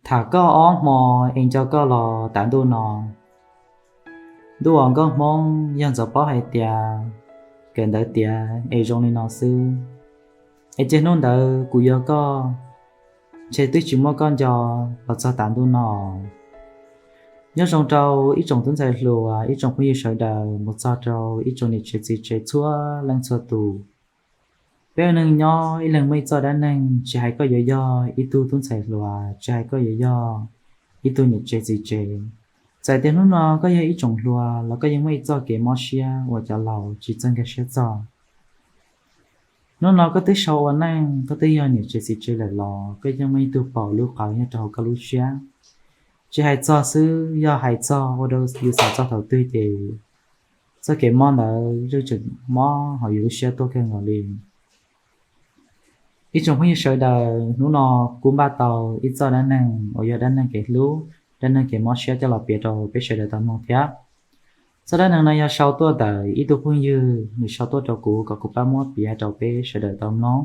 Tham koj ob hmo es nco koj los tav ntuj no. Ntuj ua nkauj Hmoob, yog ntxov paub hais tias kawm ntawv tiav es zoo li no xwb, es cia hnub ntawd kuv yuav koj, ntshe twb tsis muaj koj nco los txog tav ntuj no. Nyob zoo rau ib tsoom tub ntxhais hluas, ib tsoom phooj ywg sawv daws, mus txog rau ib tsoom niam tsev txiv tsev txhua leej txhua tus. Peb ua neeg nyob ib leeg muaj ib txoj dab neeg, tsis hais koj yuav yog ib tug tub ntxhais hluas, tsis hais koj yuav yog ib tug niam tsev txiv tsev. Txawm tias hnub no koj yog ib tsoom hluas los koj yeej muaj ib txoj kev mob siab uas cov laus tsis txawj nkag siab txog. Hnub no koj twb sau ua neej, koj twb yog niam tsev txiv tsev lawm los koj yeej muaj ib tug paus lub qawv nyob rau hauv koj lub siab. Tsis hais txog xwb, yog hais txog ua rau yus xav txog thaum twg ces txoj kev mob ntawd yeej tseem mob hauv yus lub siab tuaj kawg nkaus li. Ib tsoom phooj ywg sawv daws, hnub no kuv npaj tau ib txoj dab neeg uas yog dab neeg kev hlub, dab neeg kev mob siab coj los piav rau peb sawv daws tau mloog thiab. Txoj dab neeg no yog sau tuaj ntawm ib tug phooj ywg, nws sau tuaj rau kuv kom kuv pab muab piav rau peb sawv daws tau mloog.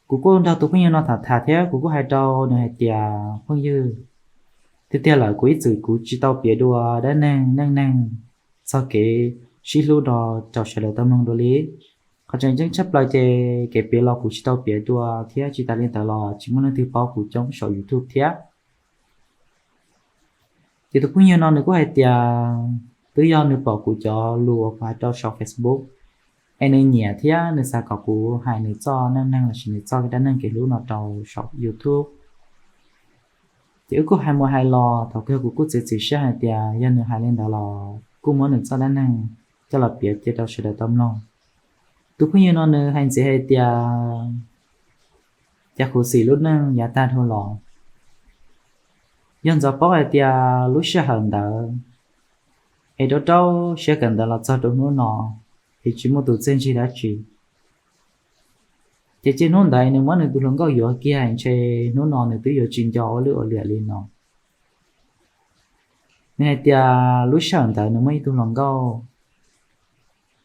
Kuv kuj nrog tus phooj ywg no tham tham thiab kuv kuj hais rau nws hais tias, phooj ywg, tiag tiag lawm kuv ib txwm kuv tsis tau piav dua dab neeg neej neeg txog kev sib hlub no rau sawv daws tau mloog dua li. Qhov tseem ceeb tshaj plaws ces kev piav los kuv tsis tau piav dua thiab tsis tas li ntawd los tsis muaj leej twg paub kuv coob saum YouTube thiab. Ces tus phooj ywg no nws kuj hais tias twb yog nws pom kuv cov lus uas kuv hais rau saum Facebook, es nws nyiam thiab nws xav kom kuv hais nws txoj neej neeg lossis nws txoj dab neeg kev hlub no rau saum YouTube. Ces wb kuj hais mus hais los, thaum kawg kuv kuj txiav txim siab hais tias yog nws hais li ntawd los kuj muab nws txoj dab neeg coj los piav cia rau sawv daws tau mloog. Tus phooj ywg no nws hais ntxiv hais tias, cas khuv xim lub neej yav tag dhau los, yog ntxov paub hais tias lub sij hawm ntawd es rau rau siab kawm ntawv los txog rau hnub no es tsis muaj tus txiaj ntsig dab tsi. Ces cia hnub ntawd nws muab nws tus hluas nkauj yuav kiag ntshe hnub no nws twb yuav tsis nco ua lwj ua liam li no. Nws hais tias lub sij hawm ntawd nws muaj ib tug hluas nkauj,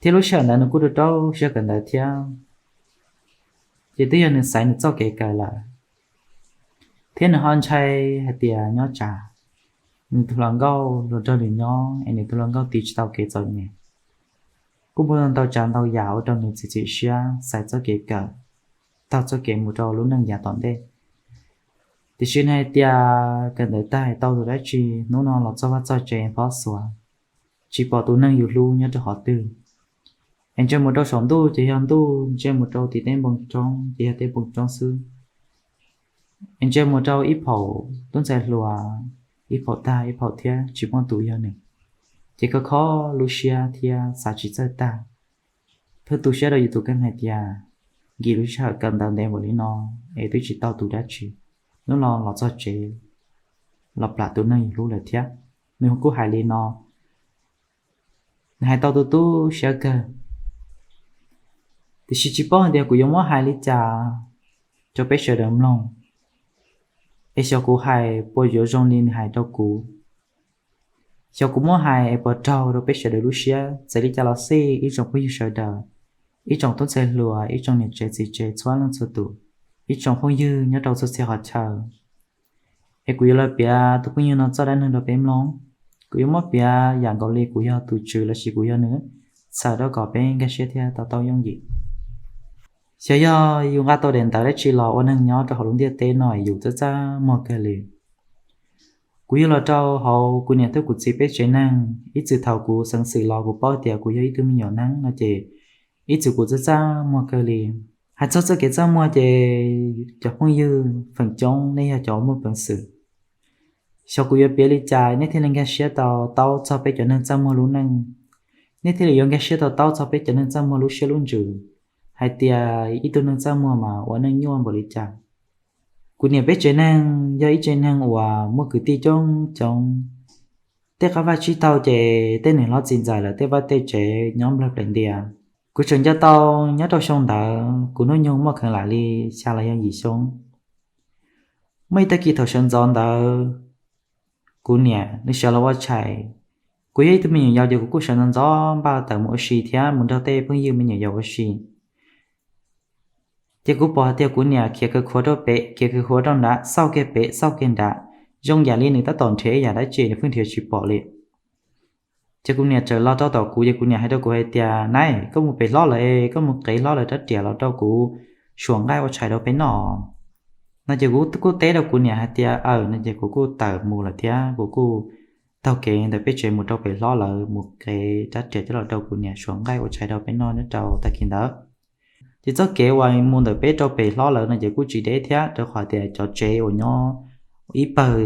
thiab lub sij hawm ntawd nws kuj rau rau siab kawm ntawv thiab, ces twb yog nws xaiv nws txoj kev kawm lawm, thiab nws ho ntshai hais tias nyob tsam nws tus hluas nkauj los nrog nws nyob es nws tus hluas nkauj tiv tsis tau kev txom nyem. Kuj muaj ntau tsav ntau yam ua rau nws txiav txim siab xaiv txoj kev kawm, taug txoj kev mus rau lub neej yav tom ntej. Tiam sis nws hais tias kawm ntawv tag tau tus dab tsi, hnub no los txog vaj txog tsev phob xuav, tsis pom tus neeg yus hlub nyob rau qhov twg. Es ntsia mus rau saum ntuj ces yog ntuj, ntsia mus rau tim tej npoo roob ces yog tej npoo roob xwb. Es ntsia mus rau ib phaum tub ntxhais hluas, ib phaum tag ib phaum thiab tsis muaj tus yog nws. Ces kho kho lub siab thiab xav tsis txawj tag, pheej tu siab rau yus tus kheej hais tias nkim lub sij hawm kawm ntawv ntev npaum li no es twb tsis tau tus dab tsi, hnub no los txog tsev los plam tus neeg yus hlub lawm thiab. Nws kuj hais li no, nws hais tau tu tu siab kawg. Tiam sis tsis paub hais tias kuv yuav muab hais li cas rau peb sawv daws mloog, es xyov kuv hais puas yuav zoo li nws hais rau kuv. Xyov kuv muab hais es puas raug rau peb sawv daws lub siab. Txawm li cas los xij ib tsoom phooj ywg sawv daws, ib tsoom tub ntxhais hluas, ib tsoom niam tsev txiv tsev txhua leej txhua tus, ib tsoom phooj ywg nyob rau txhua txhia qhov chaw, es kuv yuav los piav tus phooj ywg no txoj dab neeg rau peb mloog. Kuv yuav muab piav yam nkaus li kuv yog tus tswv lossis kuv yog nws, txhawm rau kom peb nkag siab thiab to taub yooj yim. Xyov yog yus nqa tau daim ntawv dab tsi los ua neeg nyob rau hauv lub ntiaj teb no yus txaj txaj muag kawg li. Kuv yug los rau hauv kuv niam thiab kuv txiv peb tsev neeg, ib txwm thaum kuv xeev xwm los kuv paub tias kuv yog ib tug me nyuam neeb no ces ib txwm kuv txaj txaj muag kawg li. Hais txog txoj kev txaj muag ces cov phooj ywg feem coob nej yog cov muaj peev xwm. Xyov kuv yuav piav li cas nej thiaj li nkag siab tau taub txog peb cov neeg txaj muag lub neej, nej thiaj li yuav nkag siab tau taub txog peb cov neeg txaj muag lub siab lub ntsws, hais tias ib tug neeg txaj muag mas ua neej nyuaj npaum li cas. Kuv niam peb tsev neeg yog ib tsev neeg uas muaj kwv tij coob coob. Tej qab vaj tsib taug ces tej niam hlob txiv ntxawm lawv tej vaj tej tsev nyob nplawg plaws ntias. Kuv tseem nco tau nyob rau xyoo ntawd kuv hnub nyoog muaj kheev lam li xya los yog yim xyoo. Muaj ib tag kis thaum sawv ntxov ntawd, kuv niam nws sawv los ua tshais. Kuv yog ib tug me nyuam yaus ces kuv kuj sawv ntxov ntxov npaj tawm mus ua si thiab mus nrog tej phooj ywg me nyuam yaus ua si. Ces kuv pom hais tias kuv niam khiav kawg khuav rau pem, khiav kawg khuav rau nrad, xauj kiag pem xauj kiag nrad, zoo yam li nws tab tom nrhiav ib yam dab tsi nws pheej nrhiav tsis pom li. Ces kuv niam txawm los rau tom kuv, ces kuv niam hais rau kuv hais tias, Nab, koj mus pem hlob lawv, koj mus qev hlob lawv rab riam los rau kuv suav nqaij ua tshais rau peb noj. No ces kuv kuj teb rau kuv niam hais tias, Aws. No ces kuv kuj tawm mus lawm thiab, kuv kuj taug kev ntawm peb tsev mus rau pem hlob lawv mus qev rab riam coj los rau kuv niam suav nqaij ua tshais rau peb noj nyob rau tag kis ntawd. Ces txoj kev uas mus ntawm peb rau pem hlob lawv no ces kuj tsis deb thiab, rau qhov tias cov tsev uas nyob ib pawg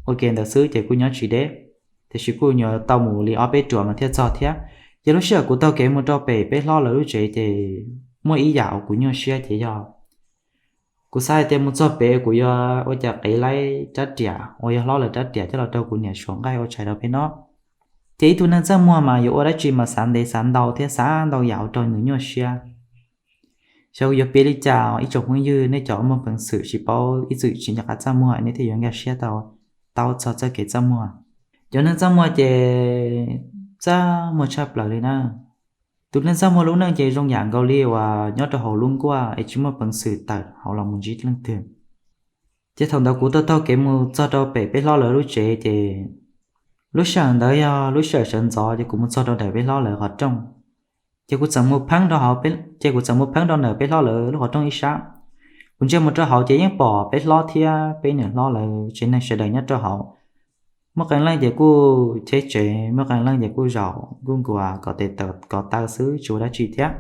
ua ke ntawd xwb ces kuj nyob tsis deb, tiam sis kuj yuav tau mus li ob peb ruam mas thiaj txog thiab. Ces lub sij hawm kuv taug kev mus rau pem peb hlob lawv lub tsev ces muaj ib yam uas kuv nyuaj siab ces yog kuv xav hais tias mus txog pem kuv yuav ua cas qev laib rab riam uas yog hlob lawv rab riam coj los rau kuv niam suav nqaij ua tshais rau peb noj. Ces ib tug neeg txaj muag mas yuav ua dab tsi mas xav ntev xav ntau thiab xav ntau yam ua rau nws nyuaj siab. Xyov yuav piav li cas, ib tsoom phooj ywg nej cov muaj peev xwm tsis paub ib txwm tsis nco qab txaj muag nej thiaj yuav nkag siab tau txog txoj kev txaj muag. Cov neeg txaj muag ces txaj muag tshaj plaws li na. Tus neeg txaj muag lub neej ces zoo yam nkaus li uas nyob rau hauv lub nkuaj es tsis muaj peev xwm tawm hauv los mus ntsib leej twg. Ces thaum ntawd kuv taug taug kev mus txog rau pem peb hlob lawv lub tsev ces lub sij hawm ntawd yog lub sij hawm sawv ntxov ces kuv mus txog rau ntawm peb hlob lawv qhov rooj. Ces kuv txawm mus pheeb rau, ces kuv txawm mus pheeb rau ntawm peb hlob lawv lub qhov rooj ib sab. Kuv ntsia mus rau hauv ces yeej pom peb hlob thiab peb niam hlob lawv tsev neeg sawv daws nyob rau hauv. Muaj qee leej ces kuj cheb tsev, muaj qee leej ces kuj zaum kuj nkuas kov tes kov taw xwb tsis ua dab tsi thiab.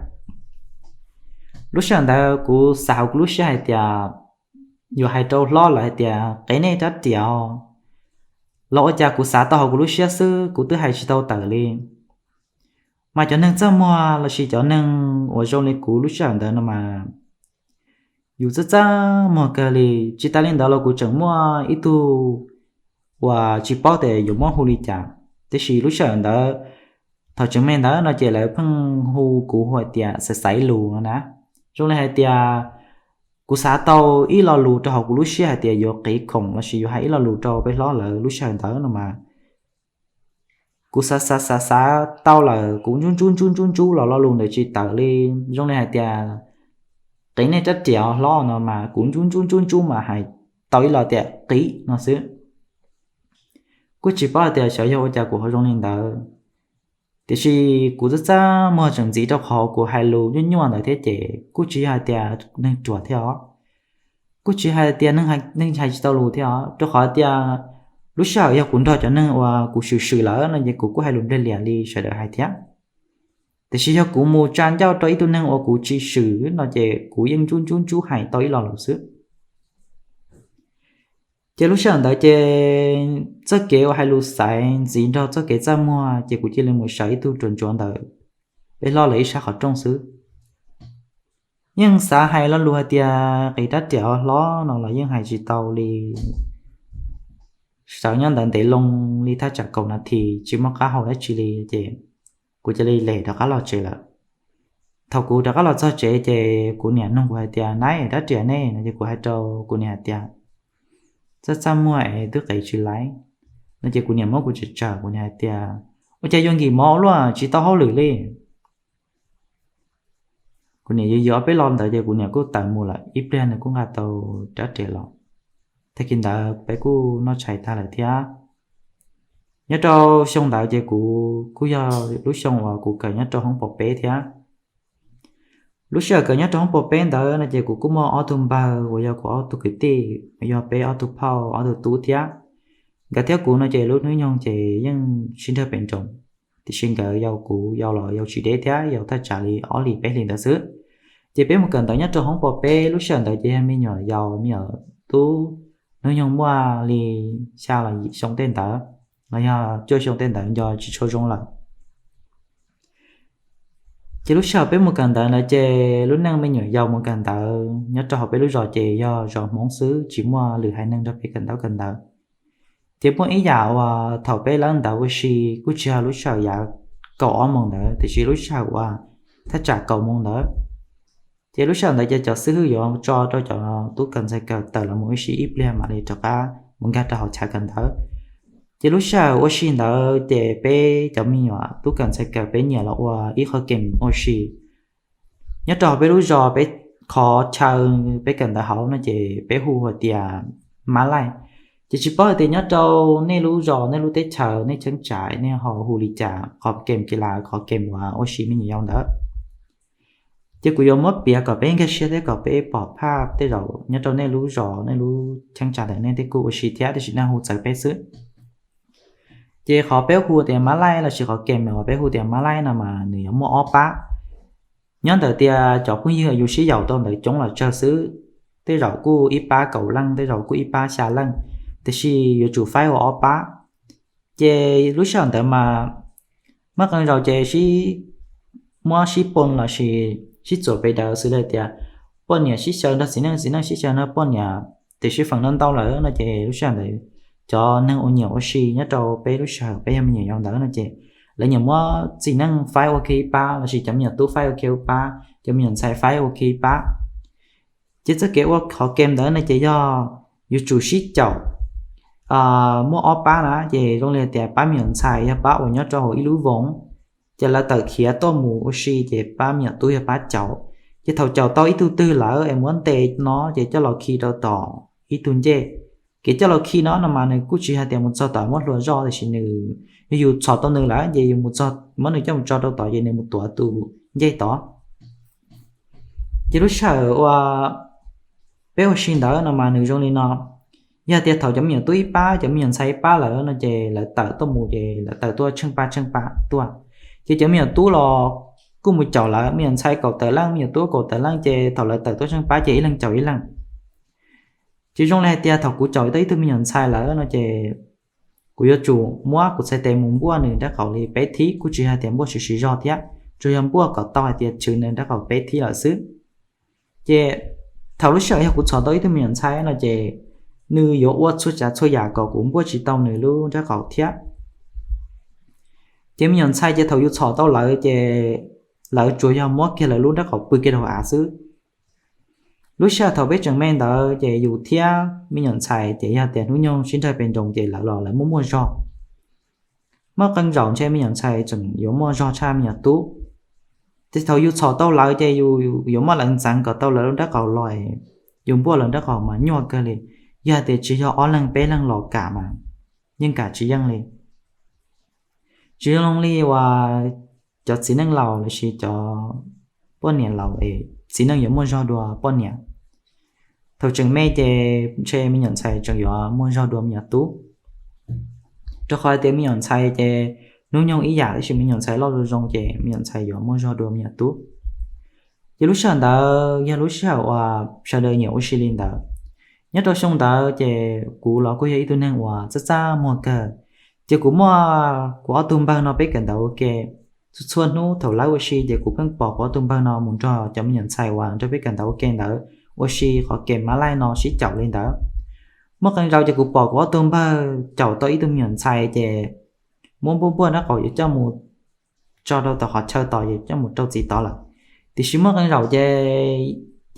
Lub sij hawm ntawd kuv xav hauv kuv lub siab hais tias, yuav hais rau hlob lawv hais tias qev nej rab riam los ua cas kuv xav tau hauv kuv lub siab xwb kuv twb hais tsis tau tawm li. Mas cov neeg txaj muag lossis cov neeg uas zoo li kuv lub sij hawm ntawd no mas yus txaj txaj muag kawg li. Tsis tas li ntawd los kuv tseem muaj ib tug uas tsis paub tias yuav muab hu li cas, tiam sis lub sij hawm ntawd thaum tseem me ntawd no ces lawv pheej hu kuv hais tias Xaiv Xaiv Lus no na. Zoo li hais tias kuv xav tau ib lo lus rau hauv kuv lub siab hais tias yuav qiv khoom lossis yuav hais ib lo lus rau peb hlob lawv lub sij hawm ntawd no mas kuv xav xav xav xav tau lawm kuv ntsub ntsub ntsub ntsub ntsub los lo lus ntawd tsis tawm li. Zoo li hais tias qiv nej rab riam hlob no mas kuv ntsub ntsub ntsub ntsub mas hais tau ib lo tias qiv no xwb. Kuj tsis paub hais tias xyov yog ua cas kuv ho zoo li ntawd, tiam sis kuv txaj txaj muag tseem ntxiv rau qhov kuv hais lus nyuaj nyuaj ntawd thiab ces kuj tsis yog hais tias neeg ruam thiab os. Kuj tsis hais tias neeg hais tsis tau lus thiab os, rau qhov tias lub sij hawm yog kuv nrog cov neeg uas kuv swm swm lawm no ces kuv kuj hais lus npliag lias li sawv daws hais thiab. Tiam sis yog kuv mus tsa ncauj rau ib tug neeg uas kuv tsis swm no ces kuv yeej ntsub ntsub ntsub hais tau ib lo lus xwb. Ces lub sij hawm ntawd ces txoj kev uas hais lus xaiv ntxiv nrog txoj kev txaj muag ces kuv cia li mus sawv ib tug ruam ntsuav ntawm peb hlob lawv ib sab qhov rooj xwb. Yeej xav hais lo lus hais tias qiv rab riam hlob no los yeej hais tsis tau li. Sawv nyob ntawd ntev loo li thaj tsam kaum nas this tsis muaj qab hau dab tsi li ces kuv cia li lem rov qab los tsev lawm. Thaum kuv rov qab los txog tsev ces kuv niam nug kuv hais tias, Nab, rab riam ne? No ces kuv hais rau kuv niam hais tias, Txaj txaj muag es twb qiv tsis laib. No ces kuv niam muab kuv tsawm tsawm, kuv niam hais tias, Ua cas yuav nkim mov ua luaj tsis tau hauj lwm li? Kuv niam yuav yuav peb lo ntawd ces kuv niam kuj tawm mus lawm, ib pliag nws kuj nqa tau rab riam los. Tag kis ntawd peb kuj noj tshais tag lawm thiab. Nyob rau xyoo ntawd ces kuv kuj yog lub xyoo uas kuv kawm nyob rau hoob pos peb thiab. Lub sij hawm kawm nyob rau hoob pos peb ntawd no ces kuv kuj muaj ob tug npawg uas yog kuv ob tug kwv tij, yog peb ob tug phauj ob tug tub thiab. Nkawd thiab kuv no ces lub hnub nyoog ces yeej sib nrog pem nroos, tiam sis nkawd yau kuv yau los yau tsis deb thiab, yau thaj tsam li ob hlis peb hlis ntawd xwb. Ces peb mus kawm ntawv nyob rau hoob pos peb, lub sij hawm ntawd ces yog me nyuam yaus, me nyuam tub, hnub nyoog muaj li xya los yim xyoo tej ntawd, los yog cuaj xyoo tej ntawd, nco tsis tshua zoo lawm. Ces lub sij hawm peb mus kawm ntawv ntawd ces lub neej me nyuam yaus mus kawm ntawv nyob rau hauv peb lub zos ces yog zos Hmoob xwb, tsis muaj lwm haiv neeg nrog peb kawm ntaub kawm ntawv. Ces muaj ib yam uas thaum peb lawb ntawv ua si kuj tsis yog lub sij hawm yav kaum ob moos ntawd, tiam sis lub sij hawm uas thaj tsam kaum moos ntawd. Ces lub sij hawm ntawd ces cov xib hwb yuav tso rau cov tub kawm ntxhais kawm tawm los mus ua si ib pliag mam li rov qab mus nkag rau hauv chav kawm ntawv. Ces lub sij hawm ua si ntawd ces peb cov me nyuam tub kawm ntxhais kawm peb nyiam los ua ib qho game ua si. Nyob rau hauv peb lub zos peb qhov chaw peb kawm ntawv hauv no ces peb hu hais tias mab laij. Ces tsis paub hais tias nyob rau nej lub zos, nej lub teb chaws, nej cheeb tsam nej ho hu li cas, qhov game kis las, qhov game uas ua si me nyuam yaus ntawd. Ces kuv yuav muab piav kom peb nkag siab thiab kom peb pom phaj tej zaum nyob rau nej lub zos, nej lub cheeb tsam ntawm nej tej kuj ua si thiab, tiam sis nej hu txawv peb xwb. Ces qhov peb hu tias mab laij lossis qhov game uas peb hu tias mab laij no mas nws yuav muaj ob pab. Nyob ntawm tias cov phooj ywg yus sib yaum tau ntawd coob los tsawg xwb, tej zaum kuj ib pab kaum leej, tej zaum kuj ib pab xya leej, tiam sis yuav tsum faib ua ob pab. Ces lub sij hawm ntawd mas muaj qee zaus ces sib, muab sib poob lossis sib txuas pes daws xws li tias poj niam sib xyaw nrog txiv neej, txiv neej sib xyaw nrog poj niam, tiam sis feem ntau ntau lawm no ces lub sij hawm ntawd cov neeg uas nyiam ua si nyob rau peb lub sij hawm peb yog me nyuam yaus ntawd no ces lawv nyiam muab txiv neej faib ua kiag ib pab lossis cov me nyuam tub faib ua kiag ib pab, cov me nyuam ntxhais faib ua kiag ib pab. Ces txoj kev ua qhov game ntawd no ces yog yus tsum sib caum muaj ob pab na, ces zoo li hais tias pab me nyuam ntxhais yog pab uas nyob rau hauv ib lub voos, ces lawv tawm khiav tuaj mus ua si, ces pab me nyuam tub yog pab caum. Ces thaum caum tau ib tug twg lawm es muab ntes no ces coj los khi rau tom ib tug ncej. Kev coj los khi no no mas nws kuj tsis hais tias mus txog tom muab hlua zoj, tiam sis nws, yog yus txhom tau nws lawm ces yus mus txog muab nws coj mus tso rau tod ces nws mus tuav tus ncej tod. Ces lub sij hawm uas peb ua si ntawd no mas nws zoo li no, yog tias thaum cov me nyuam tub ib pab, cov me nyuam ntxhais ib pab lawm no ces lawv tawm tuaj mus, ces lawv tawm tuaj tsheej pab tsheej pab tuaj. Ces cov me nyuam tub los kuj mus caum lawv, me nyuam ntxhais kaum tawm leej, me nyuam tub kaum tawm leej, ces thaum lawv tawm tuaj tsheej pab ces ib leeg caum ib leeg. Ces zoo li hais tias thaum kuv caum tau ib tug me nyuam ntxhais lawm no ces kuv yuav tsum muab kuv txhais tes mus npuaj nws nraub qaum li peb thib, kuj tsis hais tias npuaj siv siv zog thiab, tsuas yog npuaj kom tau hais tias chwv nws nraub qaum peb thib lawm xwb. Ces thaum lub sij hawm yog kuv txhom tau ib tug me nyuam ntxhais no ces nws yuav ua txhua tsav txhua yam kom kuv npuaj tsis tau nws lub nraub qaum thiab. Ces me nyuam ntxhais ces thaum yus txhom tau lawv ces lawv tsuas yog muab kiag lawv lub nraub qaum pw kiag rau av xwb. Lub sij hawm thaum peb tseem me ntawd ces yus thiab me nyuam ntxhais ces yog tias hnub nyoog sib nrag pes nroos ces lawv los lawv muaj muaj zog. Muaj qee zaum ntshe me nyuam ntxhais tseem yuav muaj zog tshaj me nyuam tub. Ces thaum yus txhom tau lawv ces yus yuav muab lawv ntxeev kom tau lawv lub nraub qaum los, yus npuaj lawv nraub qaum mas nyuaj kawg li. Yog tias tsis yog ob leeg peb leeg los kam mas yeej kam tsis yeej li. Tsis zoo li uas cov txiv neej laus lossis cov poj niam laus es txiv neej yuav muaj zog dua poj niam. Thaum tseem me ces ntshe me nyuam ntxhais tseem yuav muaj zog dua me nyuam tub, rau qhov hais tias me nyuam ntxhais ces hnub nyoog ib yam, tab sis me nyuam ntxhais loj zoo zoo ces me nyuam ntxhais yuav muaj zog dua me nyuam tub. Ces lub sij hawm ntawd yog lub sij hawm uas sawv daws nyiam ua si li ntawd. Nyob rau xyoo ntawd ces kuv los kuj yog ib tug neeg uas txaj txaj muag kawg. Ces kuv muaj kuv ob tug npawg no peb kawm ntawv ua ke. Txhua txhua hnub thaum lawv ua si ces kuv pheej pom kuv ob tug npawg no mus nrog cov me nyuam ntxhais uas nrog peb kawm ntawv ua ke ntawd ua si qhov game mab laij no sib caum li ntawd. Muaj qee zaus ces kuv pom kuv ob tug npawg caum tau ib tug me nyuam ntxhais ces muab npuaj npuaj nraub qaum yuav coj mus tso rau tom qhov chaw tod, yuav coj mus rau txiv tod lawm. Tiam sis muaj qee zaum ces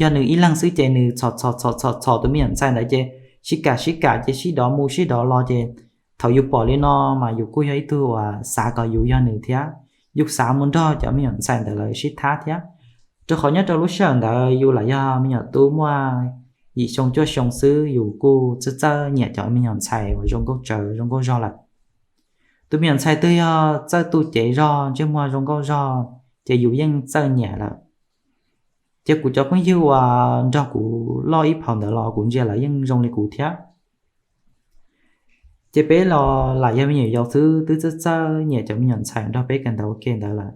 yog nws ib leeg xwb ces nws txhom txhom txhom txhom txhom tus me nyuam ntxhais ntawd ces sib kam sib kam ces sib dov mus sib dov los ces thaum yus pom li no mas yus kuj yog ib tug uas xav kom yus yog nws thiab, yus xav mus nrog cov me nyuam ntxhais ntawd lawv sib thab thiab. Rau qhov nyob rau lub sij hawm ntawd yus lam yog me nyuam tub muaj yim xyoo cuaj xyoo xwb, yus kuj txawj txawj nyiam cov me nyuam ntxhais uas zoo nkauj tsawv zoo nkauj zog lawm. Tus me nyuam ntxhais twg yog txawj tu cev zog, ntsej muag zoo nkauj zog ces yus yeej txawj nyiam lawm. Ces kuv cov phooj ywg uas nrog kuv loj ib phaum ntawd los kuv ntsia lawv yeej zoo li kuv thiab. Ces peb los lam yog me nyuam yaus xwb twb txawj txawj nyiam cov me nyuam ntxhais nrog peb kawm ntawv ua ke ntawd lawm.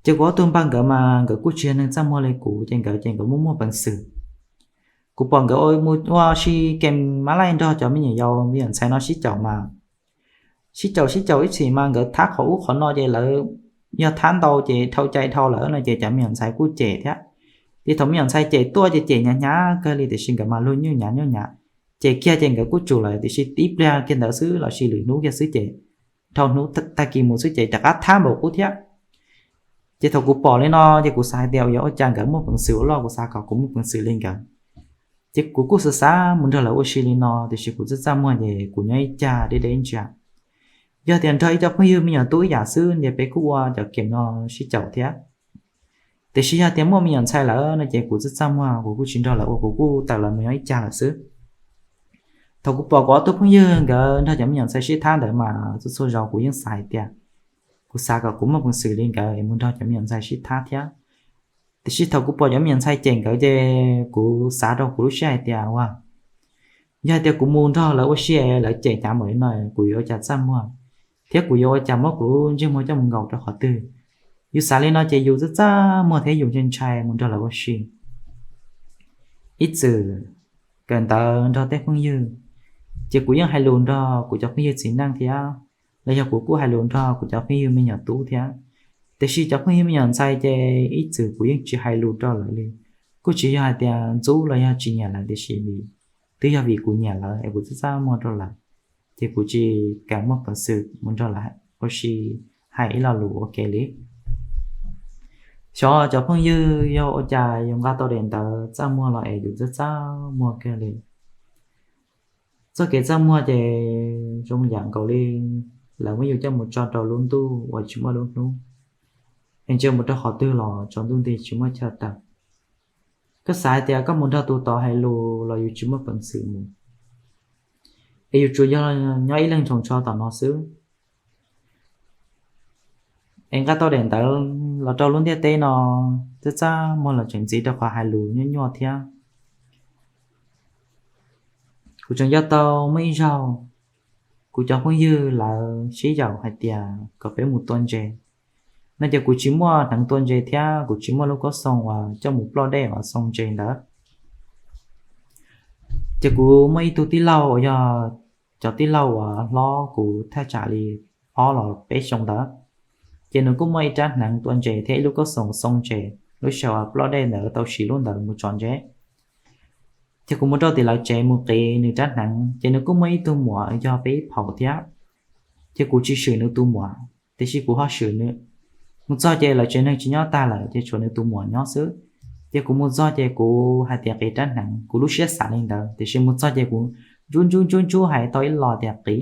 Ces kuv ob tug npawg nkawd mas nkawd kuj tsis yog neeg txaj muag li kuv, ces nkawd ces nkawd muaj muaj peev xwm. Kuv pom nkawd mus ua si game mab laij nrog cov me nyuam yaus me nyuam ntxhais no sib caum mas sib caum sib caum ib txhis mas nkawd thab qhov ub qhov no ces lawv yog thab ntau ces dhau cai dhau lawm no ces cov me nyuam ntxhais kuj cem thiab. Ces thaum me nyuam ntxhais cem tuaj ces cem hnyav hnyav kawg li, tiam sis nkawd mas luag nyuj hnyav nyuj hnyav. Cem kiag ces nkawd kuj tsum lawm, tiam sis tib pliag kiag ntawd xwb lossis lwm hnub kiag xwb ces dhau hnub tag kis mus xwb ces rov qab thab npaum qub thiab. Ces thaum kuv pom li no ces kuv xav hais tias yuav ua cas nkawd muaj peev xwm ua luaj, kuv xav kom kuv muaj peev xwm li nkawd. Ces kuv kuj xav xav mus nrog lawv ua si li no, tiam sis kuv txawj txaj muag ces kuv nyob ib cag deb deb ntsia. Yog tias nrog ib co phooj ywg me nyuam tub ib yam xwb ces peb kuj ua cov game no sib caum thiab. Tiam sis yog tias muaj me nyuam ntxhais lawm no ces kuv txaj txaj muag, kuv kuj tsis nrog lawv ua, kuv kuj tawm los mus nyob ib cag lawm xwb. Thaum kuv pom kuv ob tug phooj ywg nkawd nrog cov me nyuam ntxhais sib thab ntawd mas txhua txhua zaus kuv yeej xav hais tias, kuv xav kom kuv muaj peev xwm li nkawd es mus nrog cov me nyuam ntxhais sib thab thiab. Tiam sis thaum kuv pom cov me nyuam ntxhais cem nkawd ces kuv xav rau kuv lub siab hais tias, ua, yog hais tias kuv mus nrog lawv ua si, lawv cem hnyav npaum li no, kuv yuav ua cas txaj muag, thiab kuv yuav ua cas muab kuv lub ntsej muag coj mus nkaus rau qhov twg? Yus xav li no ces yus txaj txaj muag thiab yus ntshai ntshai mus nrog lawv ua si. Ib txwm kawm ntawv nrog tej phooj ywg, ces kuv yeej hais lus nrog kuv cov phooj ywg txiv neej thiab, los yog kuv kuj hais lus nrog kuv cov phooj ywg me nyuam tub thiab. Tiam sis cov phooj ywg me nyuam ntxhais ces ib txwm kuv yeej tsis hais lus rau lawv li. Kuj tsis yog hais tias ntxub los yog tsis nyiam lawv, tiam sis twb yog vim kuv nyiam lawv es kuv txaj txaj muag rau lawv, ces kuv tsis kam muaj peev xwm mus nrog lawv ua si hais ib lo lus ua ke li. Xyov cov phooj ywg yog ua cas yus nqa tau daim ntawv txaj muag los es yus txaj txaj muag kawg li. Txoj kev txaj muag ces zoo yam nkaus li lawv muab yus coj mus tso rau lub ntuj uas tsis muaj lub hnub, es ntsia mus rau qhov twg los tsaus ntuj nti tsis muaj chaw tawm. Koj xav hais tias koj mus nrog tus tod hais lus los yus tsis muaj peev xwm mus, es yus tsuas yog nyob ib leeg ntsoov tsho tom no xwb. Es nqa tau daim ntawv los rau lub ntiaj teb no txaj txaj muag los tseem ntxiv rau qhov hais lus nyuaj nyuaj thiab. Kuv tseem nco tau muaj ib zaug, kuv cov phooj ywg lawv sib yaum hais tias kom peb mus tua ntses, no ces kuv tsis muaj hneev tua ntses thiab kuv tsis muaj lub koob xoo uas coj mus ploj dej uas xoo ntses ntawd. Ces kuv muaj ib tug tij laug uas yog cov tij laug uas hlob kuv thaj tsam li ob los peb xyoo ntawd, ces nws kuj muaj ib rab hneev tua ntses thiab ib lub koob xoo xoo ntses, lub sij hawm uas ploj dej ntawd tau siv lub ntawd mus tso ntses. Ces kuv mus rau tim lawv tsev mus qiv nws rab hneev, ces nws kuj muaj ib tug muam yog peb ib phaum thiab, ces kuv tsis swm nws tus muam, tiam sis kuv ho swm nws. Mus txog ces lawv tsev neeg tsis nyob tag lawm ces tshuav nws tus muam nyob xwb. Ces kuv mus txog ces kuv hais tias qiv rab hneev, kuv lub siab xav li ntawd, tiam sis mus txog ces kuv ntsuj ntsuj ntsuj ntsuj hais tau ib lo tias qiv.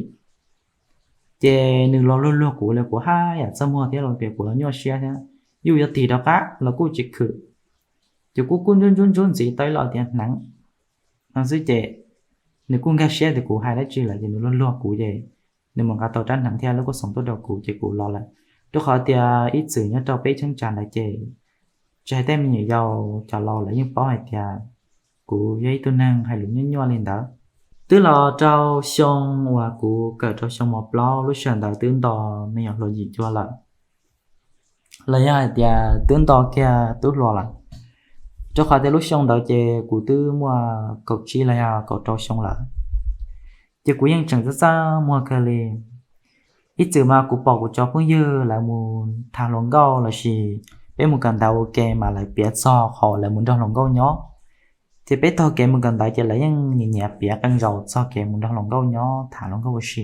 Ces nws los luag luag kuv li, kuv haj yam txaj muag thiab los piav kuv los nyuaj siab thiab, yus yuav tig rov qab los kuj tsis khwm. Ces kuv kuj ntsuj ntsuj ntsuj ntxiv tau ib lo tias hneev no xwb ces nws kuj nkag siab tias kuv hais dab tsi lawm ces nws luag luag kuv ces nws mus nqa tau rab hneev thiab lub koob xoo tuaj rau kuv ces kuv los lawm. Rau qhov tias ib txwm nyob rau peb cheeb tsam ntawd ces tsis hais tej me nyuam yaus, cov laus lawv yeej paub hais tias kuv yog ib tug neeg hais lus nyuaj nyuaj li ntawd. Twb los rau xyoo uas kuv kawm rau xyoo mos plaub, lub sij hawm ntawd twb nto me nyuam hluas yim cuag lawm, los yog hais tias twb nto kiag tub hluas lawm, rau qhov tias lub xyoo ntawd ces kuv twb muaj kaum tsib los yog kaum rau xyoo lawm. Ces kuv yeej tseem txaj txaj muag kawg li. Ib txwm mas kuv pom kuv cov phooj ywg lawv mus tham hluas nkauj lossis peb mus kawm ntawv ua ke mas lawv piav txog qhov lawv mus nrog hluas nkauj nyob. Ces peb taug kev mus kawm ntawv ces lawv yeej nyiam nyiam piav qee zaus txog kev mus nrog hluas nkauj nyob tham hluas nkauj ua si.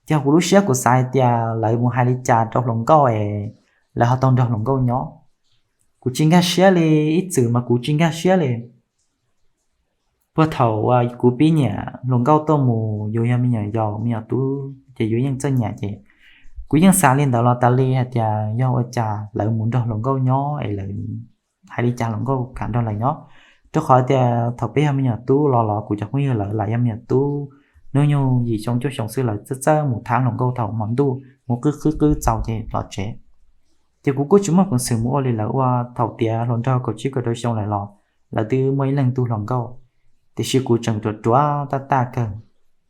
Ces kuv lub siab kuv xav hais tias lawv mus hais li cas rau hluas nkauj es lawv ho tau nrog hluas nkauj nyob. Kuv tsis nkag siab li, ib txwm mas kuv tsis nkag siab li. Puag thaum uas kuv pib nyiam hluas nkauj tuaj mus, yus yog me nyuam yaus me nyuam tub ces yus yeej txawj nyiam ces kuv yeej xav li ntawd los tas li hais tias yog ua cas lawv mus nrog hluas nkauj nyob es lawv hais li cas hluas nkauj kam nrog lawv nyob. Rau qhov tias thaum peb yog me nyuam tub los los kuv cov phooj ywg lawv lam yog me nyuam tub, hnub nyoog yim xyoo cuaj xyoo xwb lawv txawj txawj mus thab hluas nkauj thaum hmo ntuj mus qwb qwb qwb txaus ces los tsev. Ces kuv kuj tsis muaj peev xwm mus ua li lawv ua. Thaum tiav hluas nraug kaum tsib kaum rau xyoo lawm los lawv twb muaj ib leeg tug hluas nkauj, tiam sis kuv tseem ruam ruam taj taj kawg.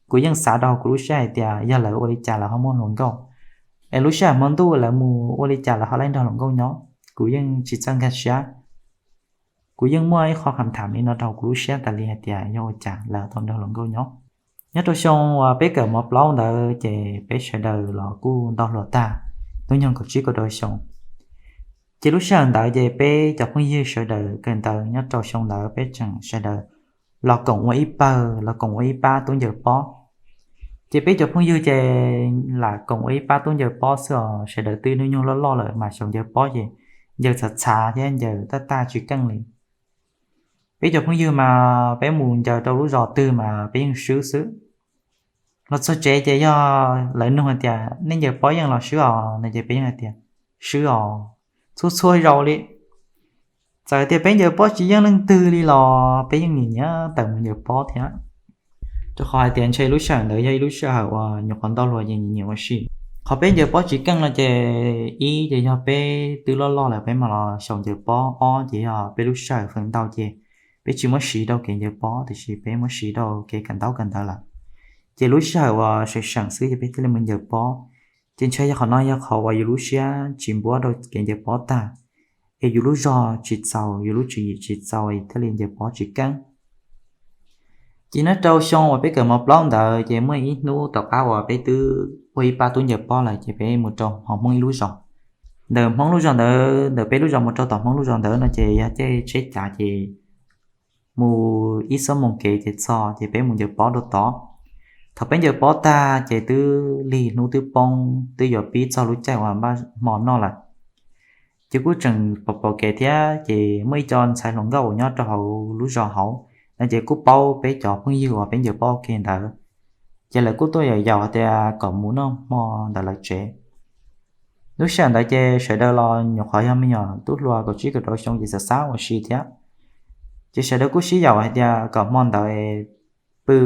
Kuv yeej xav rau kuv lub siab hais tias yog lawv ua li cas lawv ho muaj hluas nkauj, es lub sij hawm hmo ntuj lawv mus ua li cas lawv ho laib nrog hluas nkauj nyob. Kuv yeej tsis txawj nkag siab. Kuv yeej muaj ib qho kham tham li no rau kuv lub siab tas li hais tias yog ua cas lawv tau nrog hluas nkauj nyob. Nyob rau xyoo uas peb kawm mos plaub ntawd ces peb sawv daws los kuj nto hluas tag, hnub nyoog kaum tsib kaum rau xyoo. Ces lub sij hawm ntawd ces peb cov phooj ywg sawv daws kawm ntawv nyob rau xyoo ntawd peb tseem sawv daws los koom ua ib pawg, los koom ua ib pab tub ncaws pob. Ces peb cov phooj ywg ces lam koom ua ib pab tub ncaws pob xwb os, sawv daws twb hnub nyoog loj loj lawm mas xyov ncaws pob ces ncaws txhav txhav thiab ncaws taj taj tsis keej li. Peb cov phooj ywg mas peb mus ncaws rau lub zos twg mas peb yeej swb xwb. Los txog tsev ces yog lawv nug hais tias nej ncaws pob yeej los swb os no ces peb yeej hais tias swb os. txhua txhua zaus li. Txawm tias peb ncaws pob tsis yeej leej twg li los peb yeej nyiam nyiam tawm mus ncaws pob thiab. Rau qhov hais tias ntshe lub sij hawm ntawd yog ib lub sij hawm uas nyuam qhuav ntau hluas ces nyiam nyiam ua si. Qhov peb ncaws pob tsis keej no ces ib ces yog peb twb loj loj lawm peb mam los xyaum ncaws pob, ob ces yog peb lub sij hawm feem ntau ces peb tsis muab siv rau kev ncaws pob tiam sis peb muab siv rau kev kawm ntaub kawm ntawv lawm. Ces lub sij hawm uas seem seem xwb ces peb thiaj li mus ncaws pob. Ces ntshe yog qhov no yog qhov uas yus lub siab tsis npuab rau kev ncaws pob tag, es yus lub zog tsis txaus, yus lub tswv yim tsis txaus thiaj li ncaws pob tsis keej. Ces nyob rau xyoo uas peb kawm mos plaub ntawd ces muaj ib hnub tom qab uas peb twb ua ib pab tub ncaws pob lawm ces peb mus rau hauv Hmoob ib lub zos. Ntawm Hmoob lub zos ntawd, ntawm peb lub zos mus rau tom Hmoob lub zos ntawd no ces yog caij tsheb cav ces mus ib xuab moos kev ces txog ces peb mus ncaws pob rau tod. Thaum peb ncaws pob tag ces twb lig hnub twb poob twb yuav pib txog lub caij uas npaj hmo noj lawm. Ces kuj tseem pom pom kev thiab ces muaj ib co ntxhais hluas nkauj uas nyob rau hauv lub zos hauv no ces kuj paub peb cov phooj ywg uas peb ncaws pob ua ke ntawd. Ces lawv kuj tuaj yaum yaum hais tias kom mus noj hmo ntawm lawv tsev. Lub sij hawm ntawd ces sawv daws los nyuam qhuav yog me nyuam tub hluas kaum tsib kaum rau xyoo ces xav xav ua si thiab. Ces sawv daws kuj sib yaum hais tias kom hmo ntawd pw,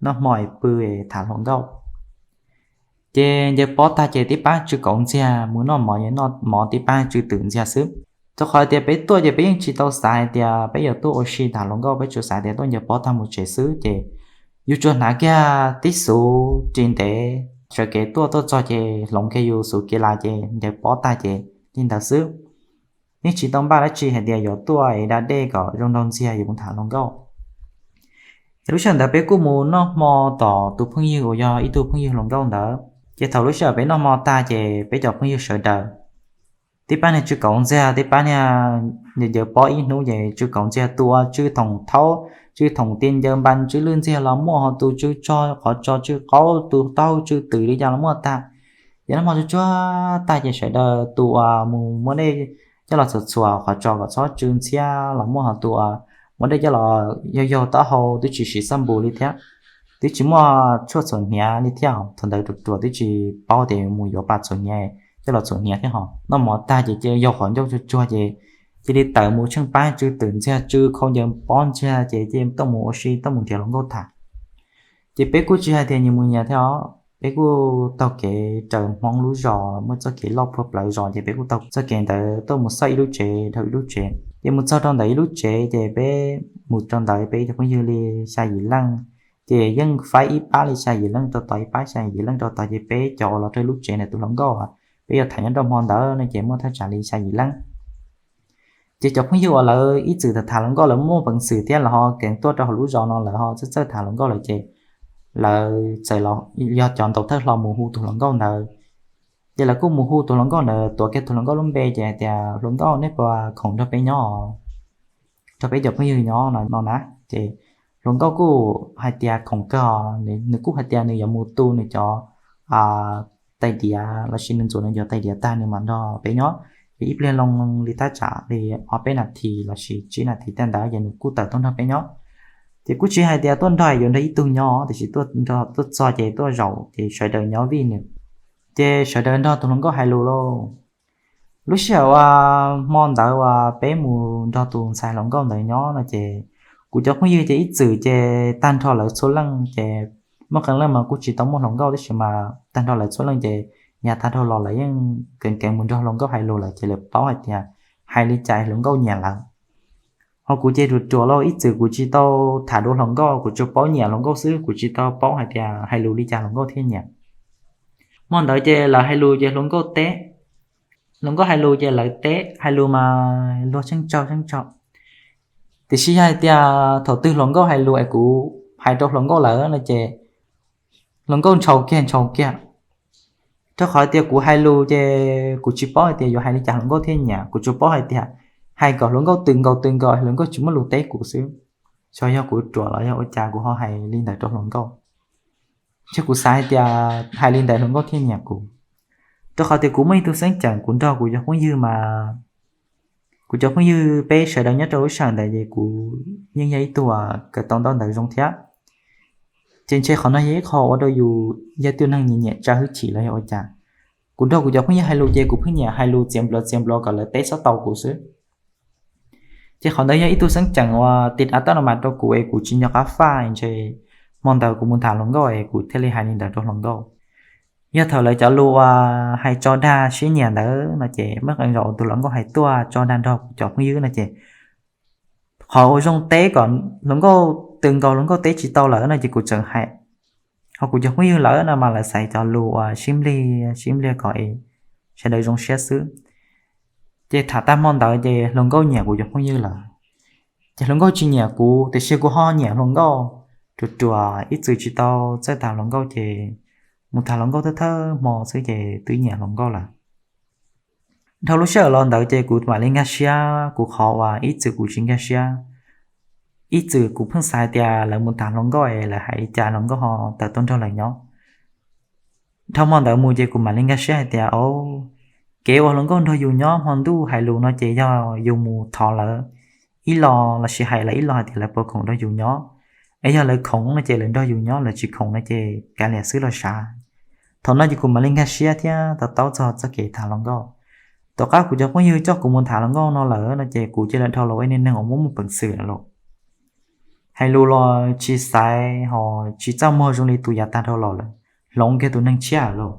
noj hmo es pw es tham hluas nkauj. Ces ncaws pob tag ces tib pab tsw kauv ntxiag, mus noj mov, noj mov tib pab tsw twm ntxiag xwb. Rau qhov tias peb tuaj ces peb yeej tsis tau xav hais tias peb yuav tuaj ua si tham hluas nkauj, peb tsuas xav tias tuaj ncaws pob tag mus tsev xwb ces yus tsuas hnav kiag tib xuv ris ntev, sawv kev tuaj, tuaj txog ces hloov kiag yus xuv kev lais ces ncaws pob tag ces li ntawd xwb. Yeej tsis tau npaj dab tsi hais tias yuav tuaj es da dej kom zoo nraug ntxiag yus mus tham hluas nkauj. Ces lub sij hawm ntawd peb kuj mus noj hmo tom tus phooj ywg uas yog ib tug phooj ywg hluas nkauj ntawd. Ces thaum lub sij hawm peb noj hmo tag ces peb cov phooj ywg sawv daws, tib pab niag tsw kauv ntxiag, tib pab niag ncaws pob ib hnub ces tsw kauv ntxiag, tus tsw thoom thaub, tsw thoom ti ncaws npas, tsw lwj ntxiag los muaj, ho tus tsw tsog qhov tso tsw qaub, tus taub hau tsw twm li cas los muaj tag. Ces noj hmo tsuag tsuag tag ces sawv daws, tus uas mus muab dej coj los txhuam txhuam qhov tso kom txhob tsw ntxhiab los muaj, ho tus uas muab dej coj los yaug yaug taub hau, twb tsis siv xab npum li thiab, twb tsis muaj tshuaj txhuam hniav li thiab. Thaum ntawd ruam ruam twb tsis paub tias mus yuav pas txhuam hniav coj los txhuam hniav thiab. Ho noj mov tag ces cia li yaug qhov ncauj tsuag tsuag ces cia li tawm mus tsheej pab tsw twm ntxiag, tsw khau ncaws pob ntxiag ces cia li tuaj mus ua si, tuaj mus nrhiav hluas nkauj tham. Ces peb kuj tsis hais tias nyias mus nyias thiab os, peb kuj taug kev raws Hmoob lub zos muaj txoj kev loj puag plawv zos ces peb kuj taug txoj kev ntawd tuaj mus xauj ib lub tsev dhau ib lub tsev. Ces mus txog rau ntawm ib lub tsev ces peb mus rau ntawd peb cov phooj ywg li xya yim leej. Ces yeej faib ib pab li xya yim leej rau tod, ib pab xya yim leej rau tod, ces peb cov uas los rau lub tsev ntawm tus hluas nkauj peb yuav tham nyob rau hmo ntawd no ces muaj thaj tsam li xya yim leej. Ces cov phooj ywg uas lawv ib txwm tham tham hluas nkauj, lawv muaj peev xwm thiab lawv ho kheev tuaj rau hauv lub zos no, lawv ho txawj txawj tham hluas nkauj lawm ces lawv txawm los yog cov ntaus thawj hlo mus hu tus hluas nkauj ntawd. Ces lawv kuj mus hu tus hluas nkauj ntawd, tuav kiag tus hluas nkauj lub npe ces hais tias, hluas nkauj, nej puas khoom nrog peb nyob, nrog peb cov phooj ywg nyob no na? Ces hluas nkauj kuj hais tias khoom kawg, nws kuj hais tias nws yuav mus tu nws cov tais diav lossis nws ntxuav nws cov tais diav tag nws mam nrog peb nyob. Ces ib pliag loo li thaj tsam li ob peb nas this lossis tsib nas this tej ntawd ces nws kuj tawm tuaj nrog peb nyob. Ces kuj tsis hais tias tuaj nrog yuav nrog ib tug nyob, tiam sis tuaj nrog, tuaj txog ces tuaj zaum ces sawv daws nyob vij nws. Ces sawv daws nrog tus hluas nkauj hais lus lauj. Lub sij hawm uas hmo ntawd uas peb mus nrog tus ntxhais hluas nkauj ntawd nyob no ces kuv cov phooj ywg ces ib txwm ces tag nrho lawv txhua leej ces muaj qee leej mas kuj tsis tau muaj hluas nkauj tab sis mas tag nrho lawv txhua leej ces yav tag nrho los lawv yeej kheev kheev mus nrog hluas nkauj hais lus lawm ces lawv paub hais tias hais li cas hluas nkauj nyiam lawv. Ho kuv ces ruam ruam lauj, ib txwm kuv tsis tau tham dua hluas nkauj, kuv tsuas paub nyiam hluas nkauj xwb, kuv tsis tau paub hais tias hais lus li cas hluas nkauj thiaj nyiam. Hmo ntawd ces lawv hais lus ces hluas nkauj teb, hluas nkauj hais lus ces lawv teb, hais lus mas luag tsheej tsaug tsheej tsaug. Tiam sis yog hais tias thaum twg hluas nkauj hais lus es kuv hais rau hluas nkauj lawm no ces hluas nkauj ntshaus kiag ntshaus kiag. Rau qhov tias kuv hais lus ces kuv tsis paub hais tias yuav hais li cas hluas nkauj thiaj nyiam, kuv tsuas paub hais tias hais kom hluas nkauj tws nkaus tws nkaus hluas nkauj tsis muaj lus teb kuv xwb. Xyov yog kuv ruam los yog ua cas kuv ho hais li ntawd rau hluas nkauj. Ces kuv xav hais tias hais li ntawd hluas nkauj thiaj nyiam kuv. Rau qhov tias kuv muaj ib tug xeeb ceem kuv nrog kuv cov phooj ywg mas, kuv cov phooj ywg peb sawv daws nyob rau lub sij hawm ntawd ces kuv yeej yog ib tug uas kawm tau ntaub ntawv zoo thiab. Ces ntshe qhov no yog ib qho ua rau yus yog ib tug neeg nyiam nyiam tsa hwj chim los yog ua cas. Kuv nrog kuv cov phooj ywg hais lus ces kuv pheej nyiam hais lus txiav npluav txiav npluav kom lawv teb xov tau kuv xwb. Ces qhov ntawd yog ib tug xeeb ceem uas tiv av tab no mas rau kuv es kuv tsis nco qab faj ntshe hmo ntawd kuv mus tham hluas nkauj es kuv thiaj li hais li ntawd rau hluas nkauj. Yog thaum lawv cov lus uas hais tso dag sib nyiam ntawd no ces muaj qee zaus tus hluas nkauj hais tuaj tso dag nrog kuv cov phooj ywg no ces qhov uas zoo teb kom hluas nkauj, tws nkaus hluas nkauj teb tsis tau lawm no ces kuv tseem hais. Ho kuv cov phooj ywg lawv no mas lawv xaiv cov lus uas sib nplig sib nplig kom sawv daws zoo siab xwb. Ces tham tag hmo ntawd ces hluas nkauj nyiam kuv cov phooj ywg lawm. Ces hluas nkauj tsis nyiam kuv tiam sis kuv ho nyiam hluas nkauj. Ruas ruas ib txwm tsis tau txawj tham hluas nkauj ces mus tham hluas nkauj thawj thawj hmo xwb ces twb nyiam hluas nkauj lawm. Dhau lub sij hawm los ntawd ces kuv mam li nkag siab kuv qhov uas ib txwm kuv tsis nkag siab. Ib txwm kuv pheej xav hais tias lawv mus tham hluas nkauj es lawv hais li cas hluas nkauj ho tawm tuaj nrog lawv nyob. Dhau hmo ntawd mus ces kuv mam li nkag siab hais tias, o, kev uas hluas nkauj nrog yus nyob hmo ntuj hais lus no ces yog yus mus thov lawv ib los lossis hais lawv ib los hais tias lawv puas khoom nrog yus nyob. Es yog lawv khoom no ces lawv nrog yus nyob, lawv tsis khoom no ces kav liam xwb los sav. Thaum no ces kuv mam li nkag siab thiab to taub txog txoj kev tham hluas nkauj. Tom qab kuv cov phooj ywg coj kuv mus tham hluas nkauj no lawm no ces kuv cia li dhau los ua ib niag neeg uas muaj muaj peev xwm lawm lauj. Hais lus los tsis xaiv ho tsis txaj muag zoo li tus yav tag dhau los lawm, hloov kiag tus neeg tshiab lawm lauj.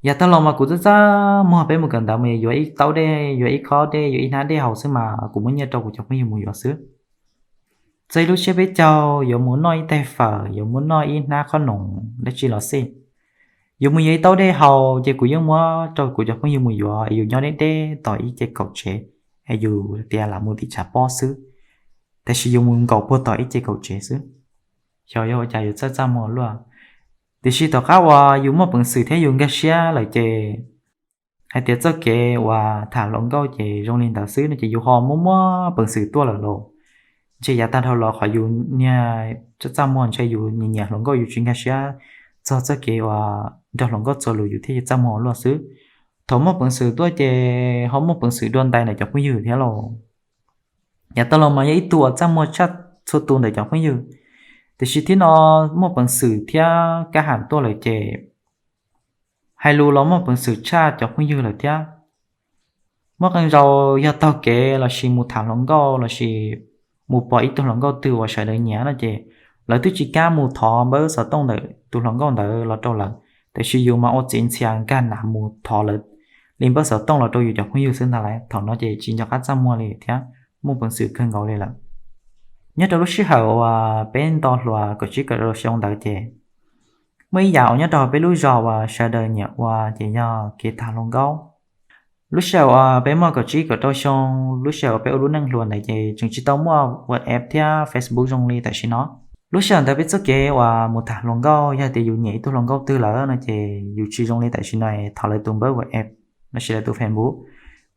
Yav tag los mas kuv txaj txaj muag, peb mus kawm ntawv mas yuav ib taub dej, yuav ib khob dej, yuav ib hnab dej haus xwb mas kuv muab nyiaj rau kuv cov phooj ywg mus yuav xwb. Txog ib lub tsiab peb caug yuav mus noj ib tais fawm, yuav mus noj ib hnab qhob noom dab tsi los xij, yuav mus yuav ib taub dej haus ces kuv yeej muab rau kuv cov phooj ywg mus yuav, yus nyob deb deb tom ib ce kaum tsev, es yus tias lam mus tim tshav pob xwb, tiam sis yus mus nkaum puag tom ib ce kaum tsev xwb. Xyov yog ua cas yus txaj txaj muag luaj. Tiam sis tom qab uas yus muaj peev xwm thiab yus nkag siab lawm ces hais tias txoj kev uas tham hluas nkauj ces zoo li ntawd xwb no ces yus ho muaj muaj peev xwm tuaj lawm lauj. Ntshe yav tag dhau los qhov yus niag txaj txaj muag ntshe yus nyiam nyiam hluas nkauj yus tsis nkag siab txog txoj kev uas nrog hluas nkauj txuas lus yus thiaj txaj muag luaj xwb. Thaum muaj peev xwm tuaj ces ho muaj peev xwm dua ntais ntawm cov phooj ywg thiab lauj. Yav tag los mas yog ib tug uas txaj muag tshaj txhua tus ntawm cov phooj ywg, tiam sis thiab no muaj peev xwm thiab kab ham tuaj lawm ces hais lus los muaj peev xwm tshaj cov phooj ywg lawm thiab. Muaj qee zaus yog taug kev lossis mus tham hluas nkauj lossis mus pom ib tug hluas nkauj twg uas sawv daws nyiam no ces lawv twb tsis kam mus thov npawb xov tooj ntawm tus hluas nkauj ntawd los rau lawv, tiam sis yus mas ua txiv ntxhias nkag nav mus thov lawv li npawb xov tooj los rau yus cov phooj ywg xwb ntag lauj. Thaum no ces tsis nco qab txaj muag li thiab, muaj peev xwm kawg nkaus li lawm. Nyob rau lub sij hawm uas peb nto hluas kaum tsib kaum rau xyoo ntawd ces muaj ib yam uas nyob rau hauv peb lub zos uas sawv daws nyiam ua ces yog kev tham hluas nkauj. Lub sij hawm uas peb muaj kaum tsib kaum rau xyoo, lub sij hawm uas peb ua lub neej hluas ntawd ces tseem tsis tau muaj WhatsApp thiab Facebook zoo li tam sim no. Lub sij hawm ntawd peb txoj kev uas mus tham hluas nkauj yog tias yus nyiam ib tug hluas nkauj twg lawm no ces yus tsis zoo li tam sim no thov lawv tus npawb WhatsApp lossis lawv tus Facebook.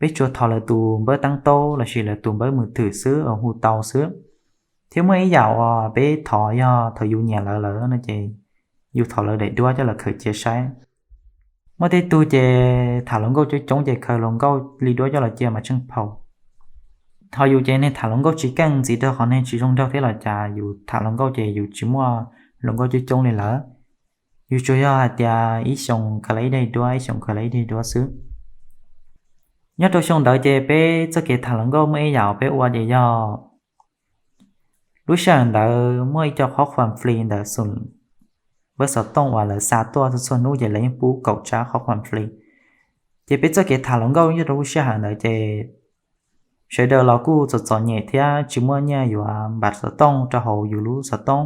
Peb tsuas thov lawv tus npawb teeb taub lossis lawv tus npawb mws thwm xwb uas hu tau xwb. Thiab muaj ib yam uas peb thov yog thaum yus nyiam lawv lawm no ces yus thov lawv daim duab coj los khaws cia saib. Muaj tej tug ces tham hluas nkauj coob coob ces khaws hluas nkauj li duab coj los cia mas tsheej phau. Ho yus ces neeg tham hluas nkauj tsis keej, txiv rau qhov neeg tsis zoo nraug thiab los cas yus tham hluas nkauj ces yus tsis muaj hluas nkauj coob coob li lawm. Yus tsuas yog hais tias ib xyoos khaws lawv ib daim duab, ib xyoos khaws lawv ib daim duab xwb. Nyob rau xyoo ntawd ces peb txoj kev tham hluas nkauj muaj ib yam uas peb ua ces yog lub sij hawm ntawd muaj ib co qhob qhuas fli ntawd xum npawb xov tooj uas lawv xa tuaj txhua txhua hnub ces lawv yeej pub kaum tsab qhob qhuas fli. Ces peb txoj kev tham hluas nkauj nyob rau lub sij hawm ntawd ces sawv daws los kuj txom txom nyem thiab tsis muaj nyiaj yuav npawb xov tooj rau hauv yus lub xov tooj.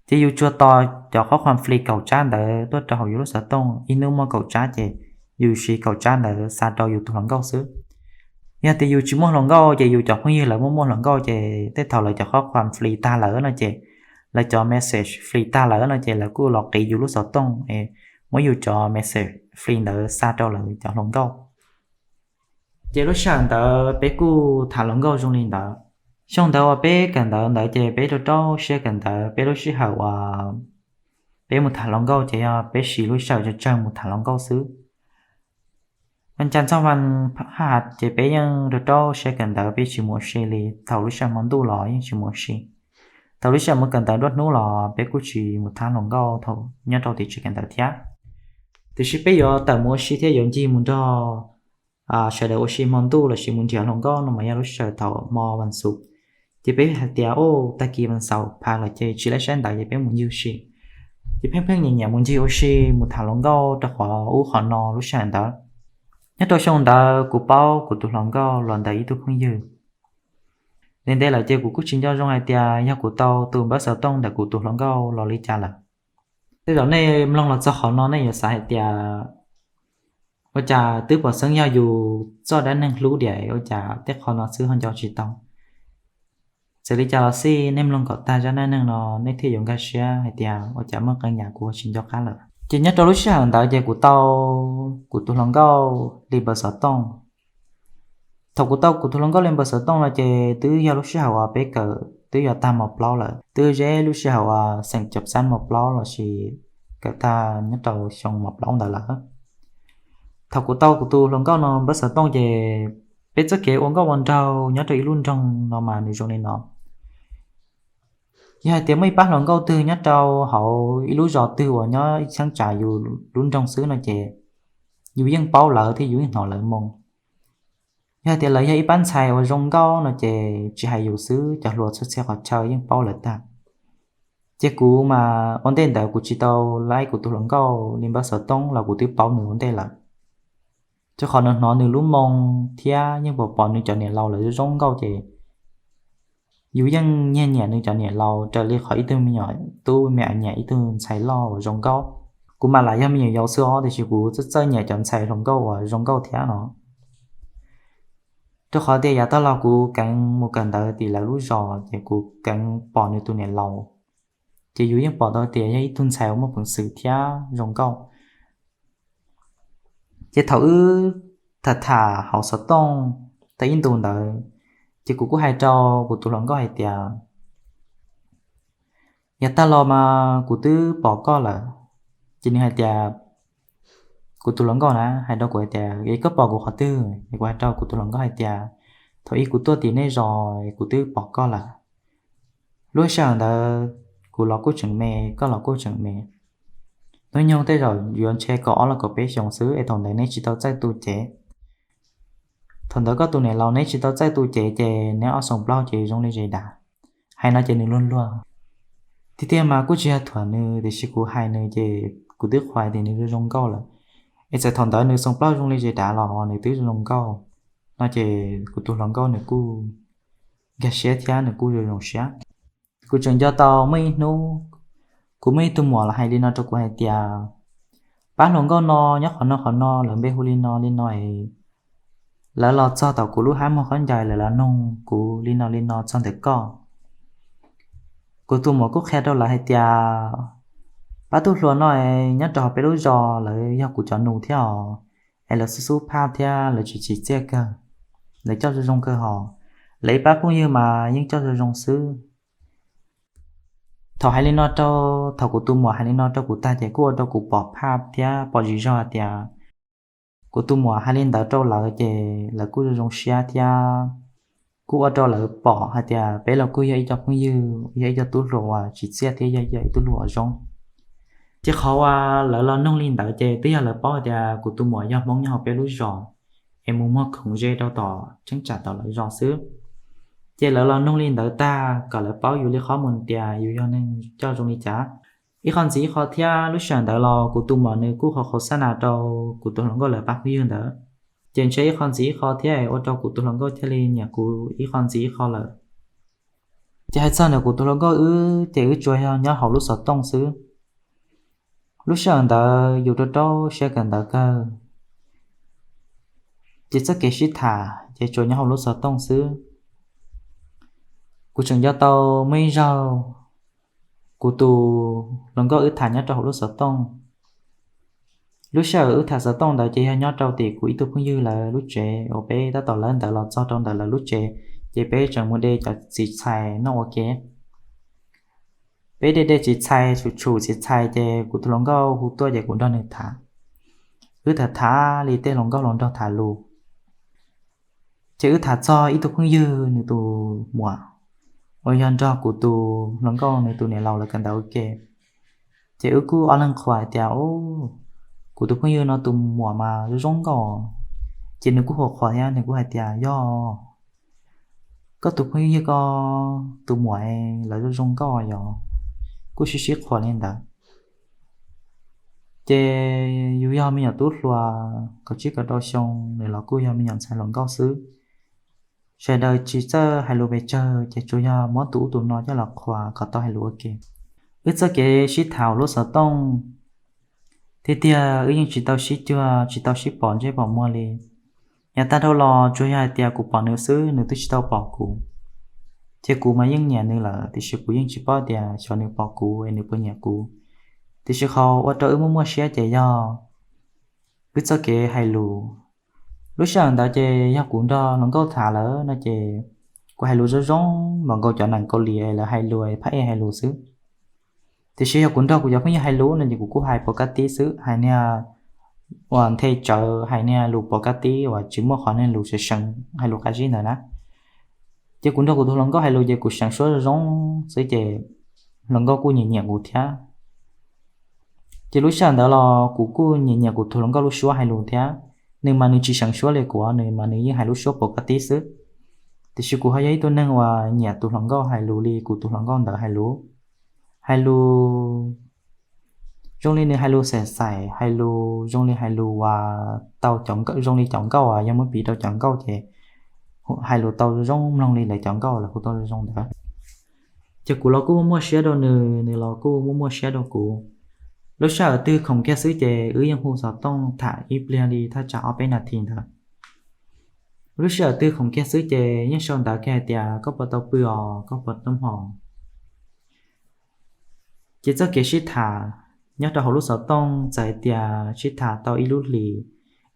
Ces yus tsuas tos cov qhob qhuas fli kaum tsab ntawd tuaj rau hauv yus lub xov tooj, ib hnub muaj kaum tsab ces yus siv kaum tsab ntawd xa rau yus tus hluas nkauj xwb. Yog tias yus tsis muaj hluas nkauj ces yus cov phooj ywg lawv muaj muaj hluas nkauj ces tej thaum lawv cov qhob qhuas fli tag lawm no ces, lawv cov message fli tag lawm no ces lawv kuj los qiv yus lub xov tooj es muab yus cov message fli ntawd xa rau lawv cov hluas nkauj. Ces lub sij hawm ntawd peb kuj tham hluas nkauj zoo li ntawd. Xyoo ntawd uas peb kawm ntawv ntawd ces peb rau rau siab kawm ntawv, peb lub sij hawm uas peb mus tham hluas nkauj ces yog peb siv lub sij hawm tsawg tsawg mus tham hluas nkauj xwb. Vas cas txog vas haj ces peb yeej rau rau siab kawm ntawv, peb tsis mus ua si li. Thaum lub sij hawm hmo ntuj los yeej tsis mus ua si. Thaum lub sij hawm mus kawm ntawv nruab hnub los peb kuj tsis mus tham hluas nkauj thaum nyob rau tim tsev kawm ntawv thiab. Tiam sis peb yuav tawm mus ua si thiab yuav ncig mus nrog sawv daws ua si hmo ntuj lossis mus nrhiav hluas nkauj no mas yog lub sij hawm thaum hmo vas xuv. Ces peb hais tias, o, tag kis vas xaum pha lawm ces tsis laib saib ntawv ces peb mus ncig ua si. Ces pheej pheej nyiam nyiam mus ncig ua si mus tham hluas nkauj rau qhov ub qhov no lub sij hawm ntawd. Nyob rau xyoo ntawd kuv paub kuv tus hluas nkauj los ntawm ib tug phooj ywg. Ntev ntev lawm ces kuv kuj tsis nco zoo hais tias yog kuv tau tus npawb xov tooj ntawm kuv tus hluas nkauj los li cas lawm. Tej zaum nej mloog los txog qhov no nej yuav xav hais tias, ua cas twb pom xeeb yog yus txoj dab neeg hlub diam ua cas tej qho no xwb ho nco tsis tau. Txawm li cas los xij nej mloog kom tag zaj dab neeg no nej thiaj yuav nkag siab hais tias ua cas muaj qee yam kuv tsis nco qab lawm. Ces nyob rau lub sij hawm ntawd ces kuv tau kuv tus hluas nkauj li npawb xov tooj. Thaum kuv tau kuv tus hluas nkauj li npawb xov tooj no ces twb yog lub sij hawm uas peb kawm twb yuav tag mos plaub lawm, twb ze lub sij hawm uas xeem cov xab mos plaub lossis kawm tag nyob rau xyoo mos plaub ntawd lawm. Thaum kuv tau kuv tus hluas nkauj no npawb xov tooj ces peb txoj kev ua nkauj ua nraug nyob rau ib lub nroog no mas nws zoo li no. Yog hais tias muaj ib pab hluas nkauj twg nyob rau hauv ib lub zos twg uas nyob ib cheeb tsam yus lub nroog xwb no ces yus yeej paub lawv thiab yus yeej hnov lawv moo. Yog hais tias lawv yog ib pab ntxhais uas zoo nkauj no ces tsis hais yus xwb cov hluas txhua txhia qhov chaw yeej paub lawv tag. Ces kuv mas ua ntej ntawd kuv tsis tau laib kuv tus hluas nkauj li npawb xov tooj los kuv twb paub nws ua ntej lawm. Rau qhov nws hnov nws lub moo thiab yeej pom pom nws cov niam laus lawv zoo nkauj ces yus yeej nyiag nyiam nws cov niam laus raws li qhov ib tug me nyuam tub me a nyiam ib tug ntxhais loj uas zoo nkauj. Kuv mas lam yog me nyuam yaus xwb os tiam sis kuv txawj txawj nyiam cov ntxhais hluas nkauj uas zoo nkauj thiab no. Rau qhov tias yav tag los kuv kheev mus kawm ntawv tim lawv lub zos ces kuv kheev pom nws tus niam laus, ces yus yeej pom tau tias yog ib tug ntxhais uas muaj peev xwm thiab zoo nkauj. Ces thaum wb tham tham hauv xov tooj tau ib ntus ntawd, ces kuv kuj hais rau kuv tus hluas nkauj hais tias, yav tag los mas kuv twb pom koj lawm. Ces nws hais tias, kuv tus hluas nkauj na hais rau kuv hais tias, es koj pom kuv qhov twg? Es kuv hais rau kuv tus hluas nkauj hais tias, thaum ub kuv tuaj tim nej zos kuv twb pom koj lawm. Lub sij hawm ntawd kuv los kuj tseem me, koj los kuj tseem me. Hnub nyoog tej zaum yuav ntshe kaum ob los kaum peb xyoos xwb es thaum ntawd neb tsis tau txawj tu cev. Thaum ntawd koj tus niam laus neb tsis tau txawj tu cev ces neb ob xeem plaub ces zoo li zes dav. Hais no ces nws luag luag. Tiag tiag mas kuj tsis yog thuam nws tiam sis kuv hais nws ces kuv twb qhuas tias nws zoo zoo nkauj lawm. Es txawm thaum ntawd nws xeem plaub zoo li zes dav los nws twb zoo zoo nkauj. No ces kuv tus hluas nkauj nws kuj nkag siab thiab nws kuj zoo zoo siab. Kuv tseem nco tau muaj ib hnub kuv muaj ib tug muam los hais li no rau kuv hais tias, pab hluas nkauj no nyob qhov no qhov no lawv npe hu li no li no es lawv los txog tom kuv lub hab muag khaub ncaws lawv los noog kuv li no li no txog ntawm koj. Kuv tus muam kuj qhia rau lawv hais tias, pab tub hluas no es nyob rau hauv peb lub zos lawv yog kuv cov nus thiab os, es lawv xub xub phaj thiab lawv tsis tsim txiaj kawg, lawv coj zoo zoo kawg hos, lawv ib pab phooj ywg mas yeej coj zoo zoo xwb. Thaum hais li no rau, thaum kuv tus muam hais li no rau kuv tag ces kuj ua rau kuv pom phaj thiab pom zim zog hais tias kuv tus muam hais li ntawd rau lawv ces lawv kuj zoo zoo siab thiab kuj ua rau lawv pom hais tias peb los kuj yog ib co phooj ywg, yog ib co tub hluas uas tsim txiaj thiab yog ib tub hluas uas zoo. Ces qhov uas lawv los noog li ntawd ces twb yog lawv paub hais tias kuv tus muam yog Hmoob nyob hauv peb lub zos, es mus muag khoom ze rau tom cheeb tsam tom lawv zos xwb. Ces lawv los noog li ntawd tag kom lawv paub yus li qhov mus tias yus yog neeg coj zoo li cas. Ib qho ntxiv ib qho thiab lub sij hawm ntawd los kuv tus muam nws kuj qhov qhov xab nas rau kuv tus hluas nkauj lawv pab phooj ywg ntawd. Ces ntshe ib qho ntxiv ib qho thiab ua rau kuv tus hluas nkauj thiaj li nyiam kuv ib qho ntxiv ib qho lawm. Ces hais txog ntawm kuv tus hluas nkauj wb ces wb tsuas yog nyob hauv lub xov tooj xwb. Lub sij hawm ntawd yus rau rau siab kawm ntawv kawg, ces txoj kev sib tham ces tsuas nyob hauv lub xov tooj xwb. Kuv tseem nco tau muaj ib zaug kuv tus hluas nkauj wb tham nyob rau hauv lub xov tooj. Lub sij hawm wb tham xov tooj ntawd ces yog nyob rau tim kuv ib tug phooj ywg lawv lub tsev uas peb tab tom lawv ntawd los txog rau ntawm lawv lub tsev, ces peb tseem mus de cov txiv txhais noj ua ke. Peb de de txiv txhais, tshum tshum txiv txhais ces kuv tus hluas nkauj hu tuaj ces kuv nrog nws tham. Wb tham tham li tej hluas nkauj hluas nraug tham lus. Ces wb tham txog ib tug phooj ywg nws tus muam uas yog nrog kuv tus hluas nkauj nws tus niam laus lawv kawm ntawv ua ke. Ces wb kuj ob leeg qhuas hais tias, u, kuv tus phooj ywg no tus muam mas zoo zoo nkauj. Ces nws kuj hu qhuas thiab nws kuj hais tias, Yog koj tus phooj ywg ko tus muam lawv zoo zoo nkauj yog? Kuj sib sib qhuas li ntawd. Ces yus yog me nyuam tub hluas kaum tsib kaum rau xyoo, nws los kuj yog me nyuam ntxhais hluas nkauj xwb. Sawv daws tsis txawj hais lus pes tsawg ces tsuas yog muab tus ub tus no coj los qhuas kom tau hais lus ua ke. Wb txoj kev sib tham lub xov tooj, tiag tiag wb yeej tsis tau sib cuag tsis tau sib pom ntsej pom muag li. Yav tag dhau los tsuas yog hais tias kuv pom nws xwb, nws twb tsis tau pom kuv. Ces kuv mas yeej nyiam nws lawm, tiam sis kuv yeej tsis paub tias xyov nws pom kuv es nws puas nyiam kuv. Tiam sis qhov ua rau wb muaj muaj siab ces yog wb txoj kev hais lus. Lub sij hawm ntawd ces yog kuv nrog hluas nkauj tham lawm no ces kuv hais lus zoo zoo npaum nkaus cov neeg Kaus Lim lawv hais lus phab ej hais lus xwb. Tiam sis yog kuv nrog kuv cov phooj ywg hais lus no ces kuv kuj hais pov kab tib xwb, hais niag uas nthe tsawv, hais niag lus pov kab tib uas tsis muaj qhov niag lus seev seev hais lus qab zib ntawd na. Ces kuv nrog kuv tus hluas nkauj hais lus ces kuv seev suab zoo zoo xwb ces hluas nkauj kuj nyiam nyiam kuv thiab. Ces lub sij hawm ntawd los kuv kuj nyiam nyiam kuv tus hluas nkauj lub suab hais lus thiab. Nws mas nws tsis seev suab li kuv, nws mas nws yeej hais lub suab pov kab tib xwb. Tiam sis kuv ho yog ib tug neeg uas nyiam tus hluas nkauj hais lus li kuv tus hluas nkauj ntawd hais lus. Hais lus zoo li nws hais lus xaim xaim, hais lus zoo li hais lus uas tau cov, zoo li cov nkauj uas yog muab piv rau cov nkauj ces hais lus tau zoo mloog li lawv cov nkauj lawv hu tau zoo ntawd. Ces kuv los kuj muaj muaj siab rau nws, nws los kuj muaj muaj siab rau kuv. Lub sij hawm twg khoom kiag xwb ces wb yeej hu xov tooj tham ib pliag li thaj tsam ob peb nas this ntawd. Lub sij hawm twg khoom kiag xwb ces yeej sau ntawv kiag hais tias koj puas tau pw os, koj puas tau hmo. Ces txoj kev sib tham nyob rau hauv lub xov tooj txawm hais tias sib tham tau ib lub hlis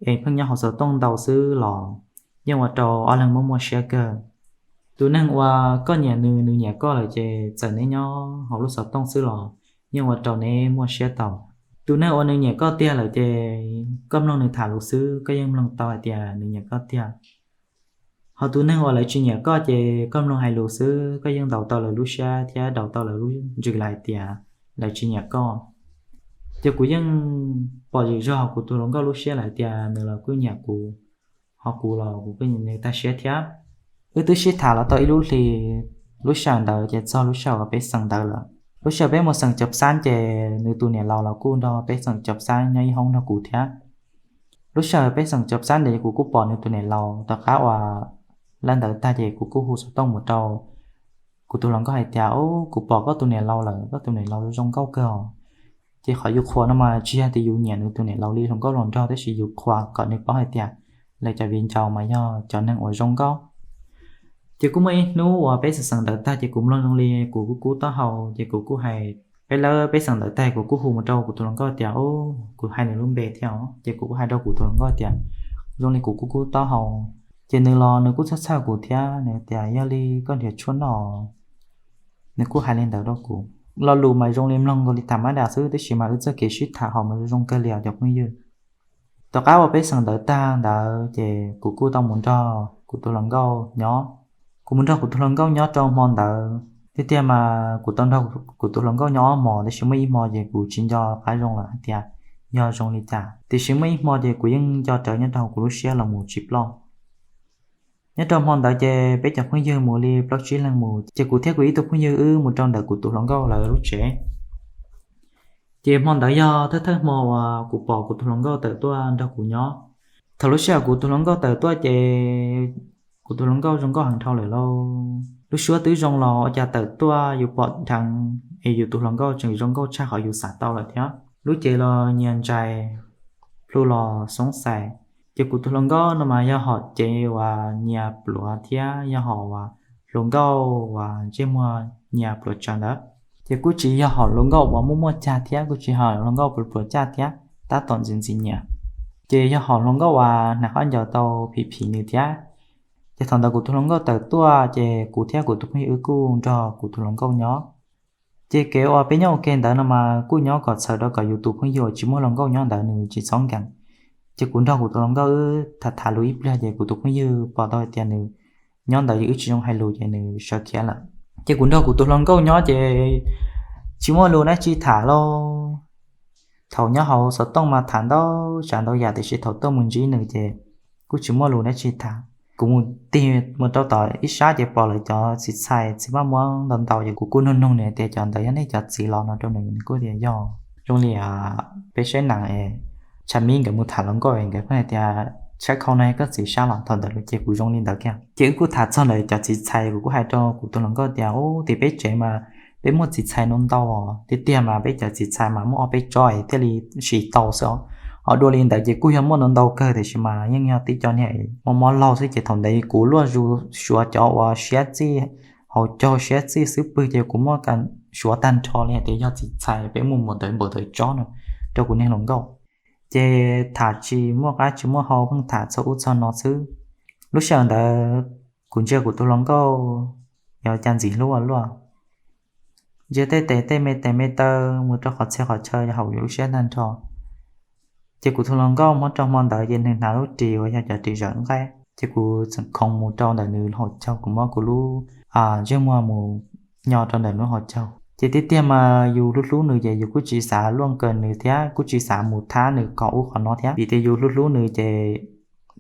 es pheej nyob hauv xov tooj ntau xwb los yeej ua rau ob leeg muaj muaj siab kawg. Tus neeg uas koj nyiam nws, nws nyiam koj lawm ces txawm neb nyob hauv lub xov tooj xwb los yeej ua rau neb muaj siab tau. Tus neeg uas nws nyiam koj tiag lawm ces koj mloog nws tham lus xwb koj yeej mloog tau hais tias nws nyiam koj tiag. Ho tus neeg uas lawv tsis nyiam koj ces koj mloog hais lus xwb koj yeej ntaus tau lawv lub siab thiab daus tau lawv lub ntsws lawm hais tias lawv tsis nyiam koj. Ces kuv yeej pom zim zog kuv tus hluas nkauj lub siab lawm hais tias nws los kuj nyiam kuv, ho kuv los kuv kuj nyiam nws tag siab thiab. Wb twb sib tham los tau ib lub hlis, lub sij hawm ntawd ces txog lub sij hawm uas peb xeem ntawv lawm. Lub sij hawm peb mus xeem cov xab ces nws tus niam laus los kuj nrog peb xeem cov xab nyob ib hoob nrog kuv thiab. Lub sij hawm peb xeem cov xab ntawd kuv kuj pom nws tus niam laus, tom qab uas lawv ntawd tag ces kuv kuj hu xov tooj mus rau kuv tus hluas nkauj hais tias, Ub, kuv pom koj tus niam laus lawm, koj tus niam laus zoo nkauj kawg os. Ces qhov yus qhuas no mas tsis yog tias yus nyiam nws tus niam laus li hluas nkauj hluas nraug, tab sis yus qhuas kom nws paub hais tias lawv cov viv ncaus mas yog cov neeg uas zoo nkauj. Ces kuj muaj ib hnub uas peb xeem xeem ntawv tag ces kuv mloog zoo li kuv kub kub taub hau ces kuv kuj hais, peb lawv peb xeem ntawv tag kuv kuj hu mus rau kuv tus hluas nkauj tias, Ub, kuv hais nws lub npe thiab os. Ces kuv kuj hais rau kuv tus hluas nkauj tias zoo li kuv kub kub taub hau. Ces nws los nws kuj txhawj txhawj kuv thiab nws tias, Yog li koj nrhiav tshuaj noj. Nws kuj hais li ntawd rau kuv. Lo lus mas zoo li mloog nkaus li tham mab dam xwb, tab sis mas wb txoj kev sib tham hauv mas zoo zoo kawg li os cov phooj ywg. Tom qab uas peb xeem ntawv tag ntawd ces kuv kuj tau mus nrog kuv tus hluas nkauj nyob. Kuv mus nrog kuv tus hluas nkauj nyob rau hmo ntawd. Tiag tiag mas kuv tau nrog kuv tus hluas nkauj nyob ob hmos, tab sis muaj ib hmo ces kuv tsis nco qab zoo lawm hais tias yog zoo li cas, tiam sis muaj ib hmo ces kuv yeej nco rawv nyob rau hauv kuv lub siab los mus tsis ploj. Nyob rau hmo ntawd ces peb cov phooj ywg mus li plaub tsib leeg mus, ces kuv thiab kuv ib tug phooj ywg wb mus rau ntawm kuv tus hluas nkauj lawv lub tsev. Ces hmo ntawd yog thawj thawj hmo uas kuv pom kuv tus hluas nkauj tawm tuaj nrog kuv nyob. Thaum lub sij hawm kuv tus hluas nkauj tawm tuaj ces kuv tus hluas nkauj zoo nkauj heev dhau lawm lauj. Lub suab twb zoo los ua cas tawm tuaj yus pom dheev es yus tus hluas nkauj tseem zoo nkauj tshaj qhov yus xav tau lawm thiab. Lub cev los nyias ntsais, plhu los xoob xais. Ces kuv tus hluas nkauj no mas yog hom cev uas nyias pluav thiab yog hom uas hluas nkauj uas ntsej muag nyias pluav tsawv ntawd. Ces kuj tsis yog hom hluas nkauj uas muaj muaj cag thiab kuj tsis yog hluas nkauj pluav pluav caj thiab, tab tom ntxim ntxim nyias. Ces yog hom hluas nkauj uas hnav khaub ncaws tau phim phim nws thiab. Ces thaum ntawd kuv tus hluas nkauj tawm tuaj ces kuv thiab kuv tus phooj ywg wb kuj nrog kuv tus hluas nkauj nyob. Ces kev uas peb nyob ua ke ntawd no mas kuj nyob kom txhawm rau kom yus tus phooj ywg uas tsis muaj hluas nkauj nyob ntawd nws tsis txhob nkees. Ces kuv nrog kuv tus hluas nkauj wb tham tham lus ib pliag ces kuv tus phooj ywg pom tau hais tias nws nyob ntawd ces wb tsis zoo hais lus ces nws sawv khiav lawm. Ces kuv nrog kuv tus hluas nkauj nyob ces tsis muaj lus dab tsi tham lauj. Thaum nyob hauv xov tooj mas tham ntau tsav ntau yam, tiam sis thaum tuaj mus ntsib nws ces kuj tsis muaj lus dab tsi tham. Kuv mus tig mus rau tom ib sab ces pom lawv cov txiv txhais txiv maj muab ntau ntau ces kuv kuj nug nug nws tias cov ntawd yog nej cov txiv los no rau nws, nws kuj tias yog. Zoo li peb saib nees, Tshav Mib nkawd mus tham hluas nkauj nkawd pheej hais tias, Tshav Khau no yog koj txiv sab los? Thaum ntawd ces kuv zoo li ntawd kiag. Ces wb kuj tham txog ntawm cov txiv txhais, kuv kuj hais rau kuv tus hluas nkauj tias, Ub, tim peb tsev mas peb muaj txiv txhais no ntau tiag tiag, mas peb cov txiv txhais mas muaj ob peb tsob thiaj li siv tau xwb. Ho dua li ntawd ces kuj yog muaj ntau ntau kawg, tiam sis mas yeej yog tib co niag mob mob laug xwb. Ces thaum ntawd kuv luaj zus suav cov uas siab txij, hauv caug siab txij xwb pwg, ces kuv muab suav tag nrho li hais tias yog txiv txhais peb muaj mus ntawd npaum ntawd tsob no rau kuv niag hluas nkauj. Ces tham tsis muaj qab tsis muaj hau, pheej tham txog ub txog no xwb. Lub sij hawm ntawd kuv ntsia kuv tus hluas nkauj yog cas ntxim hlub ua luaj, ntsia tej tes tej me tes me taw mus rau qhov txhia qhov chaw yog haum yus lub siab tag nrho. Ces kuv tus hluas nkauj hmo rau hmo ntawd ces nws hnav lub ris uas yog cov ris zawm nqaij, ces kuv txawm khoov mus rau ntawm nws hauv caug, kuv muab kuv lub ntsej muag mus nyo rau ntawm nws hauv caug. Ces tiag tiag mas yus hlub hlub nws ces yus kuj tsis xav luaj kaw nws thiab kuj tsis xav mus thab nws kom ub qhov no thiab, vim tias yus hlub hlub nws ces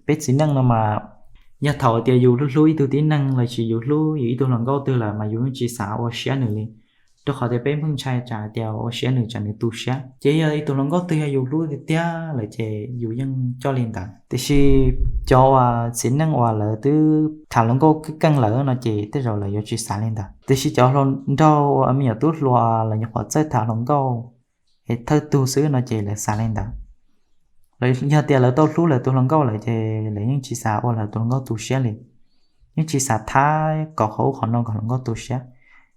peb txiv neej no mas yog thaum tias yus hlub hlub ib tug tib neeg los sis yus hlub yus ib tug hluas nkauj twg lawm mas yus yeej tsis xav ua siab nws li, rau qhov tias peb pheej ntshai tsam tias ua siab nws tsam nws tu siab. Ces yog ib tug hluas nkauj twg yog yus hlub tiag tiag lawm ces yus yeej coj li ntawd. Tiam sis cov uas txiv neej uas lawv twb tham hluas nkauj keej keej lawm no ces tej zaum lawv yuav tsis xav li ntawd. Tiam sis cov hluas nraug uas me nyuam tub hluas los nyuam qhuav txawj tham hluas nkauj es thawj tug xwb no ces lawv xav li ntawd. Yog tias lawv tau hlub lawv tus hluas nkauj lawm ces lawv yeej tsis xav ua lawv tus hluas nkauj tu siab li, yeej tsis xav thab kom qhov ub qhov no kom hluas nkauj tu siab.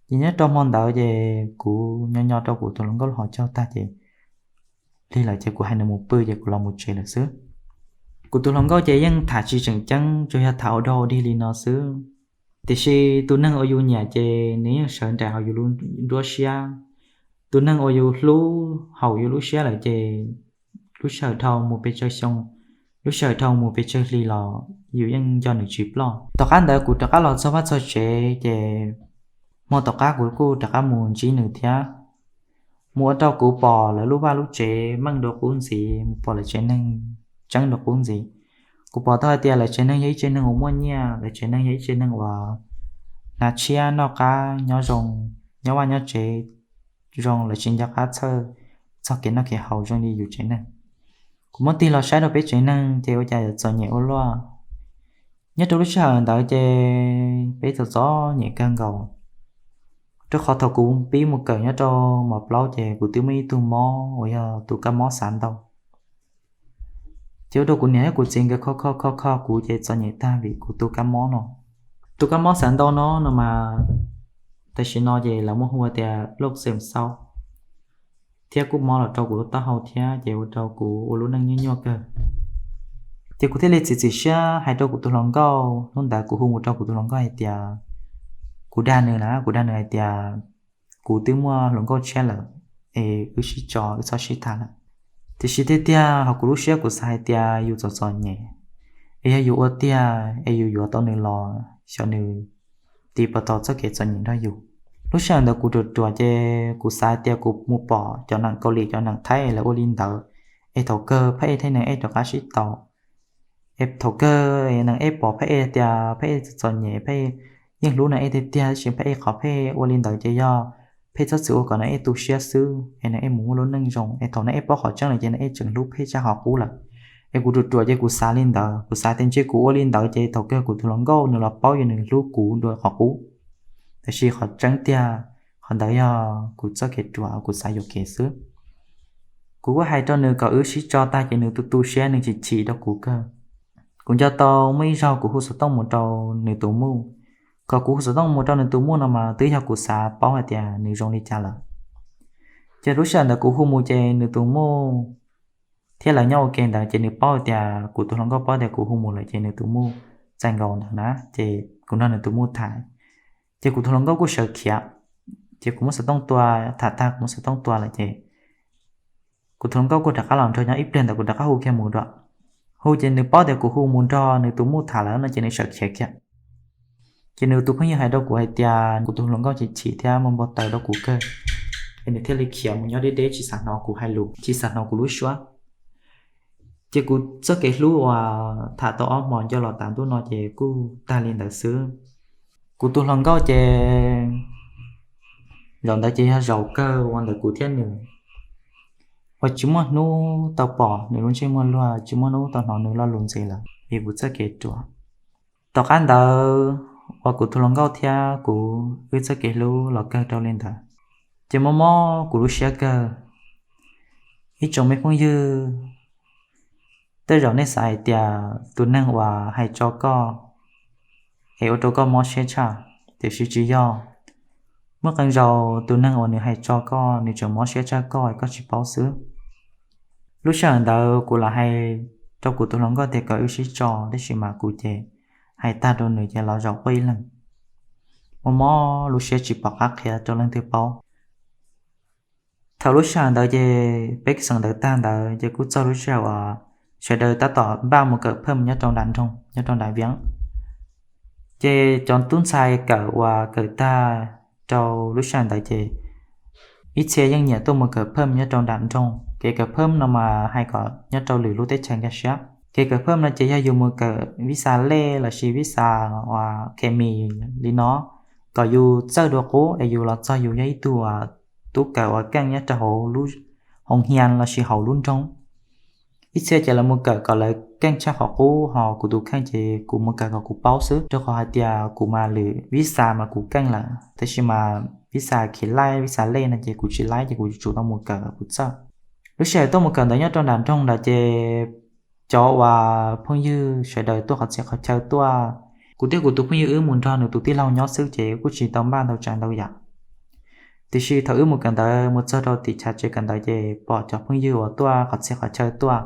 Ces nyob rau hmo ntawd ces kuv nyo nyo rau kuv tus hluas nkauj lub hauv caug tag ces lig lawm ces kuv hais nws mus pw ces kuv los mus tsev lawm xwb. Kuv tus hluas nkauj ces yeej tham tsis tseem ceeb, tsuas yog tham ua dog ua dig li no xwb. Tiam sis tus neeg uas yus nyiam ces nws yeej sawv nraim hauv yus lub nruab siab. Tus neeg uas yus hlub haum yus lub siab lawm ces lub sij hawm dhau mus pes tsawg xyoo, lub sij hawm dhau mus pes tsawg hli los yus yeej nco nws tsis ploj. Tom qab ntawd kuv rov qab los txog vaj txog tsev ces hmo tom qab kuv kuj rov qab mus ntsib nws thiab. Mus ua rau kuv pom lawv lub vaj lub tsev meej dua qub ntxiv, mus pom lawv tsev neeg tseeb dua qub ntxiv. Kuv pom tau hais tias lawv tsev neeg yog ib tsev neeg uas muaj nyiaj, lawv tsev neeg yog ib tsev neeg uas hnav tshiab noj qab nyob zoo, nyob vaj nyob tsev zoo, lawv tsis nco qab txhawj txog kev noj kev haus zoo li yus tsev neeg. Kuv muab tig los saib rau peb tsev neeg ces ua cas yuav txom nyem ua luaj. Nyob rau lub sij hawm ntawd ces peb txom txom nyem kawg nkaus, rau qhov thaum kuv pib mus kawm nyob rau mos plaub ces kuv twb muaj ib tug mob uas yog tus kab mob xav ntau. Ces ua rau kuv niam thiab kuv txiv nkawd kho kho kho kho kuv ces txom nyem tag vim kuv tus kab mob no. Tus kab mob xav ntau no no mas tam sim no ces lawv muab hu tias loj xeem xau, thiab kuj mob los rau kuv lub taub hau thiab ces ua rau kuv ua lub neej nyuaj nyuaj kawg. Ces kuv thiaj li txiav txim siab hais rau kuv tus hluas nkauj. Hnub ntawd kuv hu mus rau kuv tus hluas nkauj hais tias, kuv dag nws na, kuv dag nws hais tias kuv twb muaj hluas nkauj tshiab lawm, es wb sib tso, wb txhob sib tham lawm. Tiam sis tiag tiag hauv kuv lub siab kuv xav hais tias yus txom txom nyem, es yog yus ua tiag es yus yuav tau nws los xyov nws tiv puas tau txoj kev txom nyem nrog yus. Lub sij hawm ntawd kuv ruam ruam ces kuv xav hais tias kuv mus pom cov neeg Kaus Lim cov neeg Thaib lawv ua li ntawd, es thaum kawg phab ej thiab neeg ej rov qab sib tau. Es thaum kawg neeg ej pom phab ej tias phab ej txom nyem, phab ej yeej hlub neeg ej tiag tiag, tab sis phab ej qhov phab ej ua li ntawd ces yog phab ej txhob txwm ua kom neeg ej tu siab xwb, es neeg ej mus muaj lub neej zoo, es thaum neeg ej paub qhov tseeb lawm ces neeg ej tseem hlub phab ej tshaj qhov qub lawm. Es kuv ruam ruam ces kuv xav li ntawd, kuv xav tias ntshe kuv ua li ntawd ces thaum kawg kuv tus hluas nkauj nws los paub yog nws hlub kuv dua qhov qub. Tab sis qhov tseeb tiag, qhov ntawd yog kuv txoj kev ruam, kuv xav yuam kev xwb. Kuv kuj hais rau nws kom wb sib tso tag ces nws tu tu siab, nws chim chim rau kuv kawg. Kuv nco tau muaj ib zaug kuv hu xov tooj mus rau nws tus muj. Kom kuv hu xov tooj mus rau nws tus muj no mas twb yog kuv xav paub hais tias nws zoo li cas lawm. Ces lub sij hawm ntawd kuv hu mus ces nws tus muj thiab lawv nyob ua ke ntawd ces nws paub hais tias kuv tus hluas nkauj paub tias kuv hu mus lawm ces nws tus muj txais nkaus ntawd na, ces kuv nrog nws tus muj tham. Ces kuv tus hluas nkauj kuj sawv khiav, ces kuv muab xov tooj tua, tham tag kuv muab xov tooj tua lawm ces kuv tus hluas nkauj kuj rov qab los nrog nyob ib pliag ntawd kuv rov qab hu kiag mus dua. Hu ces nws paub tias kuv hu mus nrog nws tus muj tham lawm no ces nws sawv khiav kiag. Ces nws tus phooj ywg hais rau kuv hais tias kuv tus hluas nkauj chim chim thiab muaj npau taws rau kuv kawg. es nws thiaj li khiav mus nyob deb deb tsis xav hnov kuv hais lus, tsis xav hnov kuv lub suab. Ces kuv txoj kev hlub uas tham tau ob hmo nco los tas ntuj no ces kuj tag li ntawd xwb. Kuv tus hluas nkauj ces zaum ntawd ces yog zaum kawg ua ntawm kuv thiab nws, uas tsis muaj hnub tau pom nws lub ntsej muag luag, tsis muaj hnub tau hnov nws lo lus ntxiv lawm vim kuv txoj kev ruam. Tom qab ntawd uas kuv tus hluas nkauj thiab kuv wb txoj kev hlub los kawg rau li ntawd, ces mob mob kuv lub siab kawg. Ib tsoom me phooj ywg, tej zaum nej xav hais tias tus neeg uas hais tso koj es ua rau koj mob siab tshaj, tiam sis tsis yog. Muaj qee zaus tus neeg uas nws hais tso koj nws tseem mob siab tshaj koj es koj tsis paub xwb. Lub sij hawm ntawd kuv los hais rau kuv tus hluas nkauj tias kom wb sib tso, tab sis mas kuv ces hais tag rau nws ces los zaum quaj ib leeg, mob mob lub siab tsis pom qab qhia rau leej twg paub. Thaum lub sij hawm ntawd ces peb xeem ntawv tag ntawd ces kuj txog lub sij hawm uas sawv daws tab tom npaj mus kawm phaj nyob rau nram nroog, nyob rau nram Viaj. Ces cov tub ntxhais kawm uas kawm tag rau lub sij hawm ntawd ces ib txhia yeej nyiam tuaj mus kawm phaj nyob rau nram nroog. Kev kawm phaj no mas hais kom nyob rau lwm lub teb chaws nkag siab. Kev kawm phaj no ces yog yus mus kawm vij xa lej lossis vij xa uas khes mis li no, kom yus txawj dua qub es yus los txog yus yog ib tug uas tub kawm uas keej nyob rau hauv lub hoos hias lossis hauv lub nroog. Ib txhia ces lawv mus kawm kom lawv keej tshaj qhov qub, ho kuv tus kheej ces kuv mus kawm kom kuv paub xwb, rau qhov hais tias kuv mas lwm vij xa mas kuv keej lawm, tab sis mas vij xa khes lej, vij xa lej no ces kuv tsis laib, ces kuv yuav tsum tau mus kawm kom kuv txawj. Lub sij hawm tuaj mus kawm ntawd nyob rau nram nroog ntawd ces cov uas phooj ywg sawv daws tuaj qhov txhia qhov chaw tuaj. Kuv thiab kuv tus phooj ywg wb mus nrog nws tus tij laug nyob xwb ces kuj tsis tau npaj ntau tsav ntau yam. Tiam sis thaum wb mus kawm ntawv mus txog rau tim chav tsev kawm ntawv ces pom cov phooj ywg uas tuaj qhov txhia qhov chaw tuaj,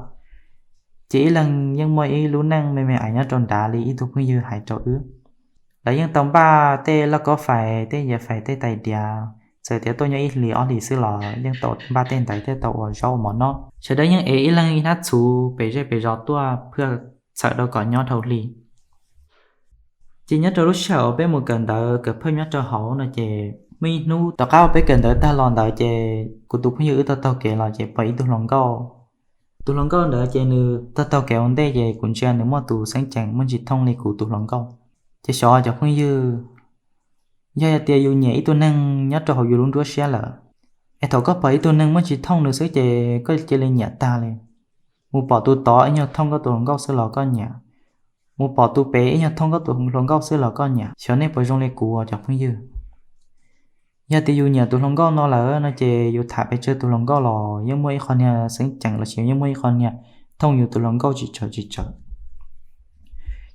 ces ib leeg yeej muaj ib lub neej me me ais nyob rau nrad li ib tug phooj ywg hais rau wb. Lawv yeej tau npaj tej lauj kaub fais, tej yias fais, tej tais diav, txawm tias tuaj nyob ib hlis ob hlis xwb los yeej tau npaj tej ntawd thiab tau ua zaub ua mov noj. Sawv daws yeej ev ib leeg ib hnab txhuv pem zej pem zos tuaj phaj txhawm rau kom nyob dhau hli. Ces nyob rau lub sij hawm uas peb mus kawm ntawv kawm phaj nyob rau hauv no ces muaj ib hnub tom qab uas peb kawm ntawv tag los ntawd ces kuv tus phooj ywg wb taug taug kev los ces pom ib tug hluas nkauj. Tus hluas nkauj ntawd ces nws taug taug kev ua ntej ces kuv ntsia nws muaj tus xeeb ceem muaj ntsis thooj li kuv tus hluas nkauj. Ces xyov cov phooj ywg, yog tias yus nyiam ib tug neeg nyob rau hauv yus lub nruab siab lawm, es thaum koj pom ib tug neeg muaj ntsis thooj nws xwb ces koj cia li nyiam tag li. Mus pom tus tod ib nyuag thooj koj tus hluas nkauj xwb los koj nyiam, mus pom tus pem ib nyuag thooj koj tus hluas nkauj xwb los koj nyiam. Xyov nej puas zoo li kuv cov phooj ywg. Yog tias yus nyiam tus hluas nkauj no lawm no ces yus tham pes tsawg tus hluas nkauj los yeej muaj ib qho niag xeeb ceem lossis yeej muaj ib qho niag thooj yus tus hluas nkauj tsis tsawg tsis tsawg.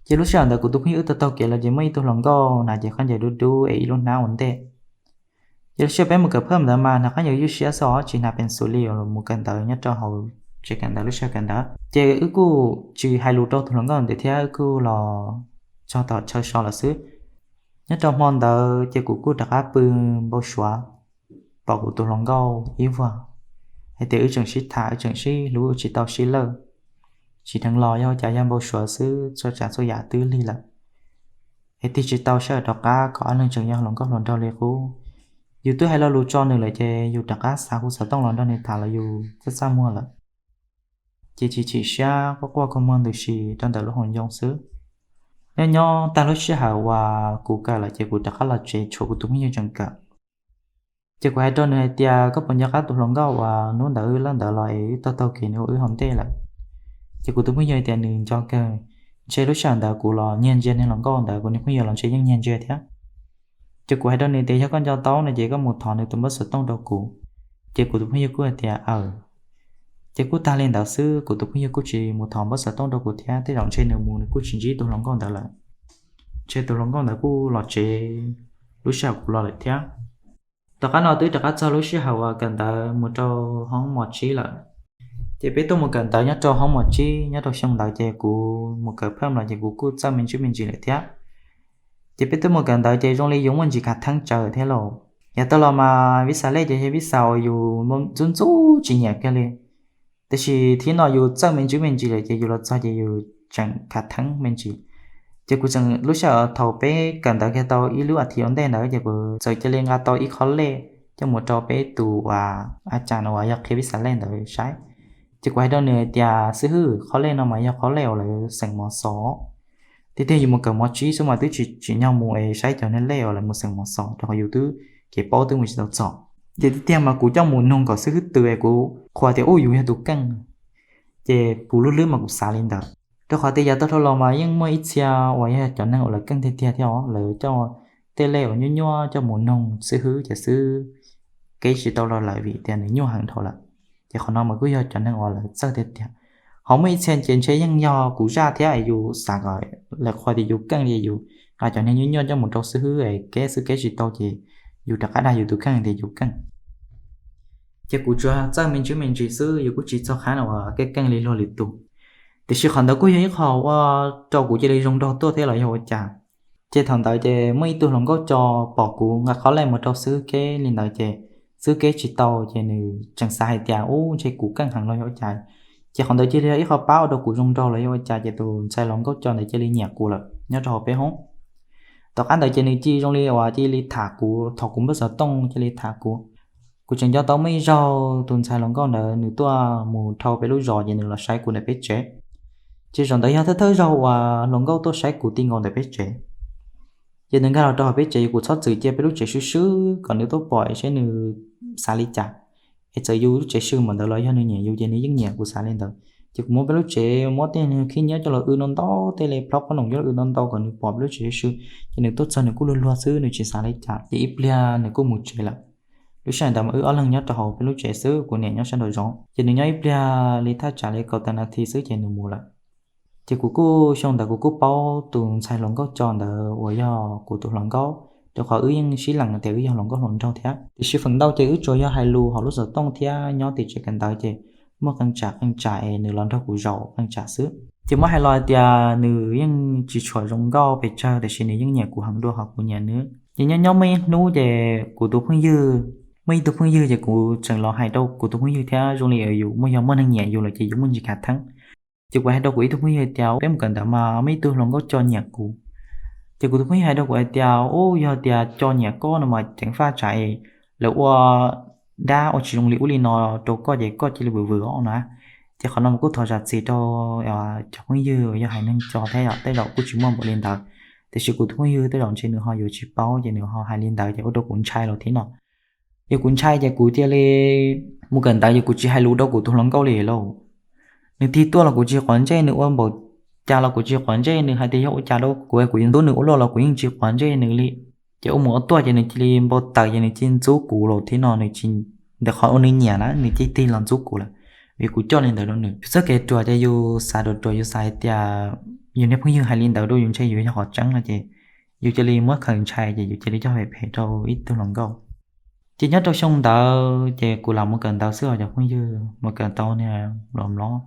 Ces lub sij hawm ntawd kuv tus phooj ywg wb taug taug kev los ces muaj ib tug hluas nkauj hnav cev khaub ncaws dub dub es ib lub hnab ua ntej. Ces lub sij hawm peb mus kawm phaj ntawd mas hnav khaub ncaws ywj siab xwb os, tsis hnav peev xwm li uas mus kawm ntawv nyob rau hauv tsev kawm ntawv lub sij hawm kawm ntawv. Ces wb kuj tsis hais lus rau tus hluas nkauj ntawd thiab, wb kuj los txog tom chaw so lawm xwb. Nyob rau hmo ntawd ces kuv kuj rov qab pw npau suav pom kuv tus hluas nkauj ib vuag, hais tias wb tseem sib tham wb tseem sib hlub tsis tau sib lawj. Tsis dheev los yog ua cas yog npau suav xwb, txhua tsav txhua yam twb lig lawm, es tig tsis tau sij hawm rov qab kom ob leeg tseem yog hluas nkauj hluas nraug li qub. Yus twb hais lo lus tso nws lawm ces yus rov qab xav hu xov tooj los nrog nws tham los yus txaj txaj muag lawm. Ces chim chim siab quaj quaj kua muag ntws si rau ntawm lub hauv ncoo xwb. Nyob nyob tag lub sij hawm uas kuv kawm lawm ces kuv rov qab los tsev tshuav kuv tus phooj ywg tseem kawm. Ces kuv hais rau nws hais tias koj puas nco qab tus hluas nkauj uas hnub ntawd wb lawb ntawd los es wb taug taug kev nws ua wb hauv ntej lawm? Ces kuv tus phooj ywg hais tias nws nco kawg, ntshe lub sij hawm ntawd kuv los nyiag ntsia niag hluas nkauj ntawd, kuv niag phooj ywg los ntshe yeej nyiag ntsia thiab. Ces kuv hais rau nws tias yog koj nco tau no ces koj mus thov nws tus npawb xov tooj rau kuv. Ces kuv tus phooj ywg kuj hais tias aw. Ces kuj tag li ntawd xwb, kuv tus phooj ywg kuj tsis mus thov npawb xov tooj rau kuv thiab, tej zaum ntshe nws mus nws kuj tsis ntsib tus hluas nkauj ntawd lawm. Ntshe tus hluas nkauj ntawd kuj los tsev lub sij hawm kuv los lawm thiab. Tom qab no twb rov qab txog lub sij hawm uas kawm ntawv mus rau hoob mos tsib lawm. Ces peb tuaj mus kawm ntawv nyob rau hoob mos tsib nyob rau xyoo ntawd ces kuv mus kawm phaj los ces kuv kuj txawj me ntsis me ntsis lawm thiab. Ces peb tuaj mus kawm ntawv ces zoo li yus muaj ntsis khav theeb tsawv thiab lauj. Yav tag los mas vij xa lej ces yog vij xa uas yus ntxub ntxub tsis nyiam kiag li. Tiam sis thib no yus txawj me ntsis me ntsis lawm ces yus los txog ces yus tseem khav theeb me ntsis. Ces kuv tseem lub sij hawm thaum peb kawm ntawv kiag tau ib lub as thiv ua ntej ntawd ces kuv txawm cia li nqa tau ib qho lej coj mus rau peb tus uas a cas no uas yog qhia pib xav lej ntawd saib. Ces kuv hais rau nws hais tias xib hwb, qhov lej no mas yog qhov lej uas lawv xeem mov xov. Tiag tiag yus mus kawm mov tsib xwb mas twb tsis tsim nyog mus es saib cov niag lej uas lawv mus xeem mov xov rau qhov yus twb kev paub twb mus tsis tau txog. Ces tiag tiag mas kuv coj mus noog kom xib hwb twv es kuv qhuas tias ub yus yog tus keej, ces kuv lub hlwb mas kuv xav li ntawd. Rau qhov tias yav tag dhau los mas yeej muaj ib txhia uas yog cov neeg uas lawv keej tiag tiag thiab os, lawv coj tej lej uas nyuaj nyuaj coj mus noog xib hwb ces xib hwb keb tsis tau los lawm vim tias nws nyuaj heev dhau lawm. Ces qhov no mas kuj yog cov neeg uas lawv txawj tiag tiag. Ho muaj ib txhia ces ntshe yeej yog kuv zaj thiab es yus xav kom lawv qhuas tias yus keej li yus nqa cov niag nyuaj nyuaj coj mus rau xib hwb es keb xwb keb tsis tau ces yus rov qab dag yus tus kheej tias yus keej. Ces kuv tsuas txawj me ntsis me ntsis xwb, yus kuj tsis txog qhov uas keej keej li luag lwm tus. Tiam sis qhov ntawd kuj yog ib qho ua rau kuv cia li zoo nraug tuaj thiab los yog ua cas. Ces thaum ntawd ces muaj ib tug hluas nkauj co pom kuv nqa qhov lej mus rau xib hwb keb li ntawd ces xib hwb keb tsis tau ces nws tseem xav hais tias ub ntshe kuv keej heev los yog ua cas. Ces qhov ntawd cia li yog ib qho pab ua rau kuv zoo nraug los yog ua cas ces tus ntxhais hluas nkauj co ntawd cia li nyiam kuv lawm nyob rau hauv peb hoob. Tom qab ntawd ces nws cia zoo li uas cia li tham kuv, thaum kuv npawb xov tooj cia li tham kuv. Kuv tseem nco tau muaj ib zaug tus ntxhais hluas nkauj ntawd nws tuaj mus dhau peb lub zos ces nws los saib kuv ntawm peb tsev. Ces zaum ntawd yog thawj thawj zaug uas hluas nkauj tuaj saib kuv ti nkaus ntawm peb tsev. Ces nws nkag los rau hauv peb tsev, kuv txhob txwm cia peb lub tsev swb swb kom nws tuaj pom es seb nws xav li cas. Es txawm yus lub tsev swb npaum ntawd los yog nws nyiam yus ces nws yeej nyiam, kuv xav li ntawd. Ces kuv muab peb lub tsev, muab tej niag khib nyiab coj los w ntau ntau, tej li plhaub qhob noom coj los w ntau ntau kom nws pom peb lub tsev swb swb. Ces nws tuaj txog nws kuj luag luag xwb, nws tsis xav li cas, ces ib pliag nws kuj mus tsev lawm. Lub sij hawm ntawd mas wb ob leeg nyob rau hauv peb lub tsev xwb, kuv niam nyob sab nraum zoov. Ces nws nyob ib pliag li thaj tsam li kaum tawm nas this xwb ces nws mus lawm. Ces kuv kuj, xyoo ntawd kuv kuj paub tus ntxhais hluas nkauj co ntawd uas yog kuv tus hluas nkauj, rau qhov wb yeej sib lees tias wb yog hluas nkauj hluas nraug thiab. Tiam sis feem ntau ces wb tsuas yog hais lus hauv lub xov tooj thiab nyob tim tsev kawm ntawv ces muaj qee tsam qee tsam es nws los nrog kuv zaum qee tsam xwb. Ces muab hais los hais tias nws yeej tsis tshua zoo nkauj pes tsawg tiam sis nws yeej nyiam kuv heev dua qhov kuv nyiam nws. Ces nyob nyob muaj ib hnub ces kuv tus phooj ywg, muaj ib tug phooj ywg ces kuv tseem los hais rau kuv tus phooj ywg thiab zoo li yus muaj, yog muaj neeg nyiam yus lawm ces yus muaj ntsis khav theeb. Ces kuv hais rau kuv ib tug phooj ywg tias peb mus kawm ntawv mas muaj ib tug hluas nkauj co nyiam kuv. Ces kuv tus phooj ywg hais rau kuv hais tias ub, yog tias co nyiam koj no mas ceev faj tsam es lawv ua dab ua tsis zoo li ub li no rau koj ces koj cia li vwm vwm os na. Ces qhov no mas kuj thov zam txim rau cov phooj ywg yog haiv neeg co thiab yom, tej zaum kuj tsis muaj npaum li ntawd. Tiam sis kuv tus phooj ywg tej zaum ntshe nws ho yuav tsis paub ces nws ho hais li ntawd ces ua rau kuv ntshai los thiab no. Ces kuv ntshai ces kuv cia li mus kawm ntawv ces kuv tsis hais lus rau kuv tus hluas nkauj li lauj. Nws tig tuaj los kuv tsis quav ntsej, nws ua npaum cas los kuv tsis quav ntsej, nws hais tias yog ua cas rau kuv, kuv yuav ntxub nws ua luaj los kuv yeej tsis quav ntsej nws li. Ces ua mus ua tuaj ces nws cia li npau taws ces nws cia li ntxub kuv los thiab no, nws tsis, ntawm qhov uas nws nyiam na nws cia li tig los ntxub kuv lawm. Vim kuv coj li ntawd rau nws. Yus txoj kev ruam ces yus xav ruam ruam, yus xav hais tias yus niag phooj ywg hais li ntawd rau yus ntshe yuav yog qhov tseeb no ces yus cia li muab khaws ntshai ces yus cia li coj phem phem rau ib tug hluas nkauj. Ces nyob rau xyoo ntawd ces kuv lam mus kawm ntawv xwb os cov phooj ywg, mus kawm tau niag los mlob,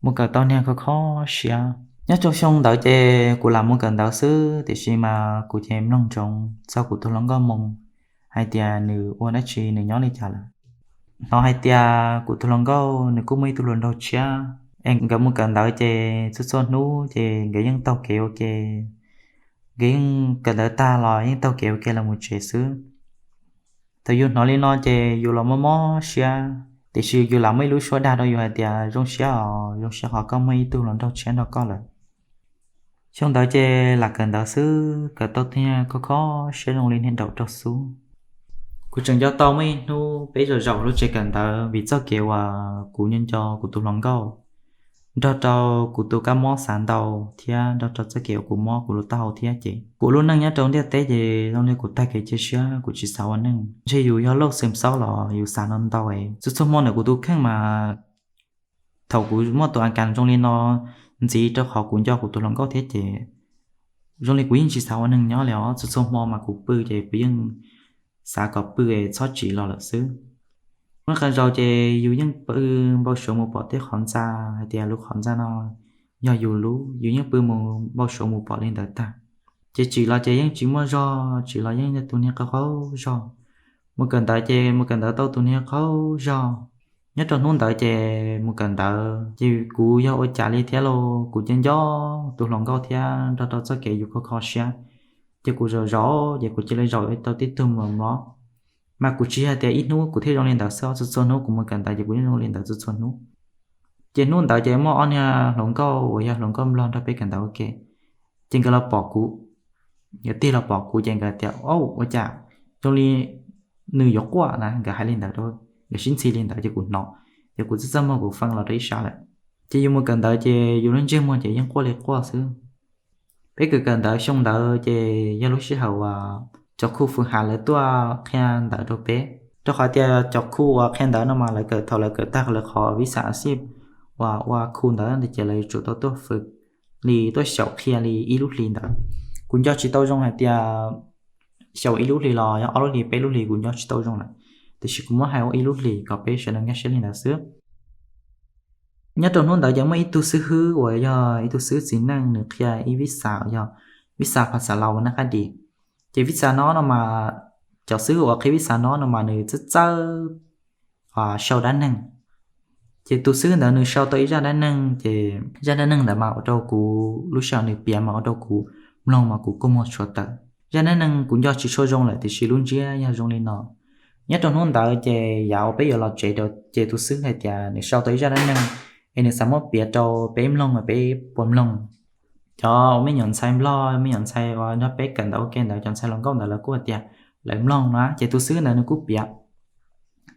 mus kawm tau niag kho kho siab. Nyob rau xyoo ntawd ces kuv lam mus kawm ntawv xwb tiam sis mas kuv ces mloog ntsoov txog kuv tus hluas nkauj moo hais tias nws ua dab tsi, nws nyob li cas lawm. Hnov hais tias kuv tus hluas nkauj nws kuj muaj ib tug hluas nraug tshiab, es nkawd mus kawm ntawv ces txhua txhua hnub ces nkawd yeej taug kev ua ke. Nkawd yeej kawm ntawv tag los yeej taug kev ua ke los mus tsev xwb. Thaum yus hnov li no ces yus los mob mob siab, tiam sis yus lam muaj ib lub suab dag rau yus hais tias zoo siab os, zoo siab qhov koj muaj ib tug hluas nraug tshiab nrog koj lawm. Xyoo ntawd ces lam kawm ntawv xwb, kawm tau tiag kho kho siab zoo li niag daum raug xub. Kuv tseem nco tau muaj ib hnub peb zaum zaum lub tsev kawm ntawv vim txoj kev uas kuv nco nco kuv tus hluas nkauj, nrog rau kuv tus kab mob xav ntau thiab nrog rau txoj kev uas kuv mob kuv lub taub hau thiab ces kuv lub neej nyob rau ntiaj teb ces zoo li kuv tag kev cia siab, kuv tsis xav ua neej. Ntshe yus yog lauj xeem xaub los yus xav no ntau es txhua txhua hmo ntawm kuv tus kheej mas thaum kuv muaj tus a kas zoo li no ntxiv rau qhov kuv nco kuv tus hluas nkauj thiab ces zoo li kuv yeej tsis xav ua neeg nyob li os. Txhua txhua hmo mas kuv pw ces kuv yeej xav kom pw es txhob tsim los lawm xwb. Muaj qee zaus ces yus yeej pw npau suav mus pom tej qhov ntxa hais tias lub qhov ntxa no yog yus lub, yus yeej pw mus npau suav mus pom li ntawd tag. Ces tsim los ces yeej tsis muaj zog, tsim los yeej yog tus niag qaug qaug zog. Mus kawm ntawv ces mus kawm ntawv tau tus niag qaug zog. Nyob rau hnub ntawd ces mus kawm ntawv ces kuv yog ua cas li thiab lauj, kuv cia nco tus hluas nkauj thiab nrog rau txoj kev yus kho kho siab. Ces kuv zaum zaum ces kuv cia li zaum tau tib tug mos mlob. Mas kuv tsis yog tias ib hnub kuv thiaj zoo li ntawd xwb, txhua txhua hnub kuv mus kawm ntawv ces kuv yeej zoo li ntawd txhua txhua hnub. Ces hnub ntawd ces muaj ob niag hluas nkauj uas yog hluas nkauj nplog nrog peb kawm ntawv ua ke, ces nkawd los pom kuv, nkawd tig los pom kuv ces nkawd tias, Au, ua cas zoo li nws yuav quaj na? Nkawd hais li ntawd, nkawd sib ntxhi li ntawd ces kuv hnov, ces kuv txaj txaj muag kuv feej los rau ib sab lawm. Ces yus mus kawm ntawv ces yus lub ntsej muag ces yeej quaj li quaj xwb. Peb kawm kawm ntawv xyoo ntawd ces yog lub sij hawm uas cov khu fwm hav lawv tuaj qhia ntawv rau peb, rau qhov tias cov khu uas qhia ntawv no mas lawv kawm, thaum lawv kawm tag lawv qhov vis xas a xij uas ua khu ntawd ces lawv yuav tsum tau tuaj fwm li tuaj xyaum qhia li ib lub hlis ntawd. Kuv nco tsis tau zoo hais tias xyaum ib lub hlis los yog ob lub hlis peb lub hlis kuv nco tsis tau zoo lawm, tiam sis kuv muab hais ua ib lub hlis kom peb sawv daws nkag siab li ntawd xwb. Nyob rau hnub ntawd ces muaj ib tug xib hwb uas yog ib tug xib hwb txiv neej nws qhia ib vis xas uas yog vis xas phas xas laus ua nab qab dis. Ces vis xas no no mas cov xib hwb uas qhia vis xas no no mas nws txawj txawj sau dab neeg. Ces tus xib hwb ntawd nws sau tau ib zaj dab neeg ces zaj dab neeg ntawd mas ua rau kuv lub sij hawm nws piav mas ua rau kuv mloog mas kuv kua muag tshuav tawm. Zaj dab neeg kuv nco tsis tshua zoo lawm tiam sis lub ntsiab yog zoo li no. Nyob rau hnub ntawd ces yav uas peb yuav los tsev rau ces tus xib hwb hais tias nws sau tau ib zaj dab neeg es nws xav muab piav rau peb mloog, peb puas mloog. Cov me nyuam ntxhais nplog, me nyuam ntxhais uas nrog peb kawm ntawv ua ke ntawd, cov ntxhais hluas nkauj ntawd lawv kuj hais tias lawv mloog na. Ces tus xib hwb ntawd nws kuj piav,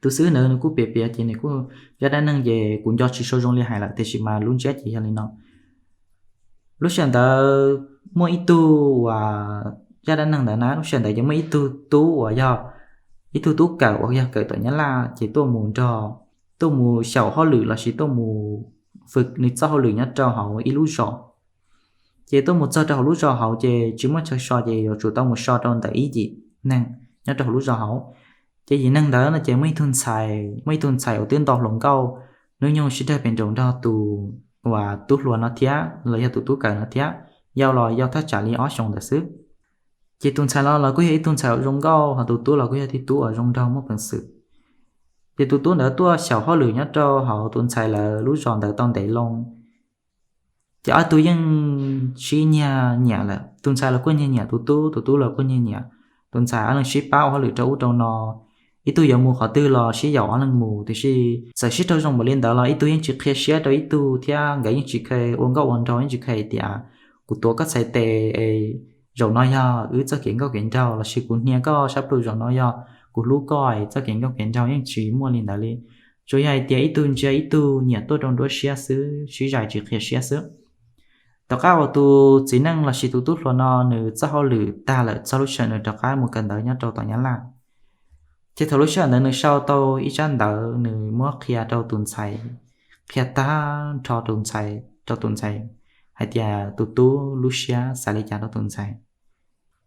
tus xib hwb ntawd nws kuj piav piav ces nws kuj, zaj dab neeg ces kuv nco tsis tshua zoo li hais lawm tiam sis mas lub ntsiab ces yog li no. Lub sij hawm ntawd muaj ib tug uas, zaj dab neeg ntawd na, lub sij hawm ntawd ces muaj ib tug tub uas yog ib tug tub kawm uas yog kawm tom Nyab Laj ces tuaj mus nrog, tuaj mus xyaum hauj lwm lossis tuaj mus fwm nws txoj hauj lwm nyob rau hauv ib lub zos. Ces tuaj mus txog rau hauv lub zos hauv ces tsis muaj chaw so ces yuav tsum tau mus so rau ntawm ib yim neeg nyob rau hauv lub zos hauv. Ces yim neeg ntawd no ces muaj ib tug ntxhais, muaj ib tug ntxhais uas twb nto hluas nkauj, hnub nyoog sib dawg pes nraus nrog tus uas tub hluas no thiab los yog tus tub kawm no thiab, yau los yau thaj tsam li ob xyoos ntawd xwb. Ces tus ntxhais los los kuj yog ib tug ntxhais uas zoo nkauj, ho tus tub los kuj yog tib tug tub uas zoo nraug muaj peev xwm. Ces tus tub ntawd tuaj xyaum hauj lwm nyob rau hauv tus ntxhais lawv lub zos ntawd tau ntev loo. Ces ob tug yeej sib nyiag nyiam lawm, tus ntxhais los kuj nyiag nyiam tus tub, tus tub los kuj nyiag nyiam tus ntxhais, ob leeg sib pab ua hauj lwm rau ub rau no. Ib tug yuav mus qhov twg los sib yaum ob leeg mus, tiam sis txawm sib raug zoo npaum li ntawd los ib tug yeej tsis qhia siab rau ib tug thiab nkawd yeej tsis kheev ua nkauj ua nraug, yeej tsis kheev hais tias kuv tuav koj txhais tes es zaum no yog wb txoj kev nkauj kev nraug, lossis kuv hnia koj sab plhu zaum no yog kuv hlub koj es txoj kev nkauj kev nraug, yeej tsis muaj li ntawd li. Tsuas yog hais tias ib tug ntsia ib tug, nyiam tuaj rau nruab siab xwb, sib zais tsis qhia siab xwb. Tom qab uas tus txiv neej lossis tus tub hluas no nws txoj hauj lwm tag lawm txog lub sij hawm nws rov qab mus kawm ntawv nyob rau tom Nyab Laj, ces thaum lub sij hawm ntawd nws sau tau ib tsab ntawv nws muab qhia rau tus ntxhais, qhia tag nrho rau tus ntxhais hais tias tus tub lub siab xav li cas rau tus ntxhais.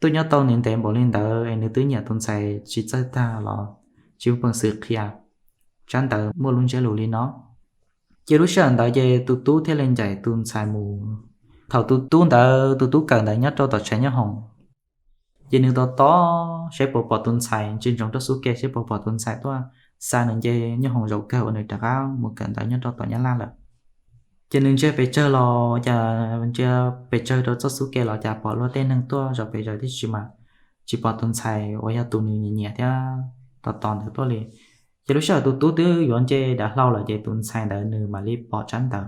Twb nyob tau ntev npaum li ntawd es nws twb nyiam tus ntxhais tsis txawj tag los tsis muaj peev xwm qhia. Tsab ntawv muaj lub ntsiab lus li no. Ces lub sij hawm ntawd ces tus tub thiaj li ncaim tus ntxhais mus. Thaum tus tub ntawd, tus tub kawm ntawd nyob rau tom tshav nyob hoom, ces nws tos tos seb puas pom tus ntxhais, ntsia ntsoov rau xub ke seb puas pom tus ntxhais tuaj xa nws nce nyob hoom zaum kawg uas nws rov qab mus kawm ntawv nyob rau tom Nyab Laj lawm. Ces nws ntsia pes tsawg los cas, ntsia pes tsawg rau txoj xub ke los cas pom luag tej neeg tuaj zov pes zaws tib si mas tsis pom tus ntxhais uas yog tus nws nyiam nyiam thiab tos tos ntawd tuaj li. Ces lub sij hawm tus tub twb yuav nce dav hlau lawm ces tus ntxhais ntawd nws mam li pom tsab ntawv,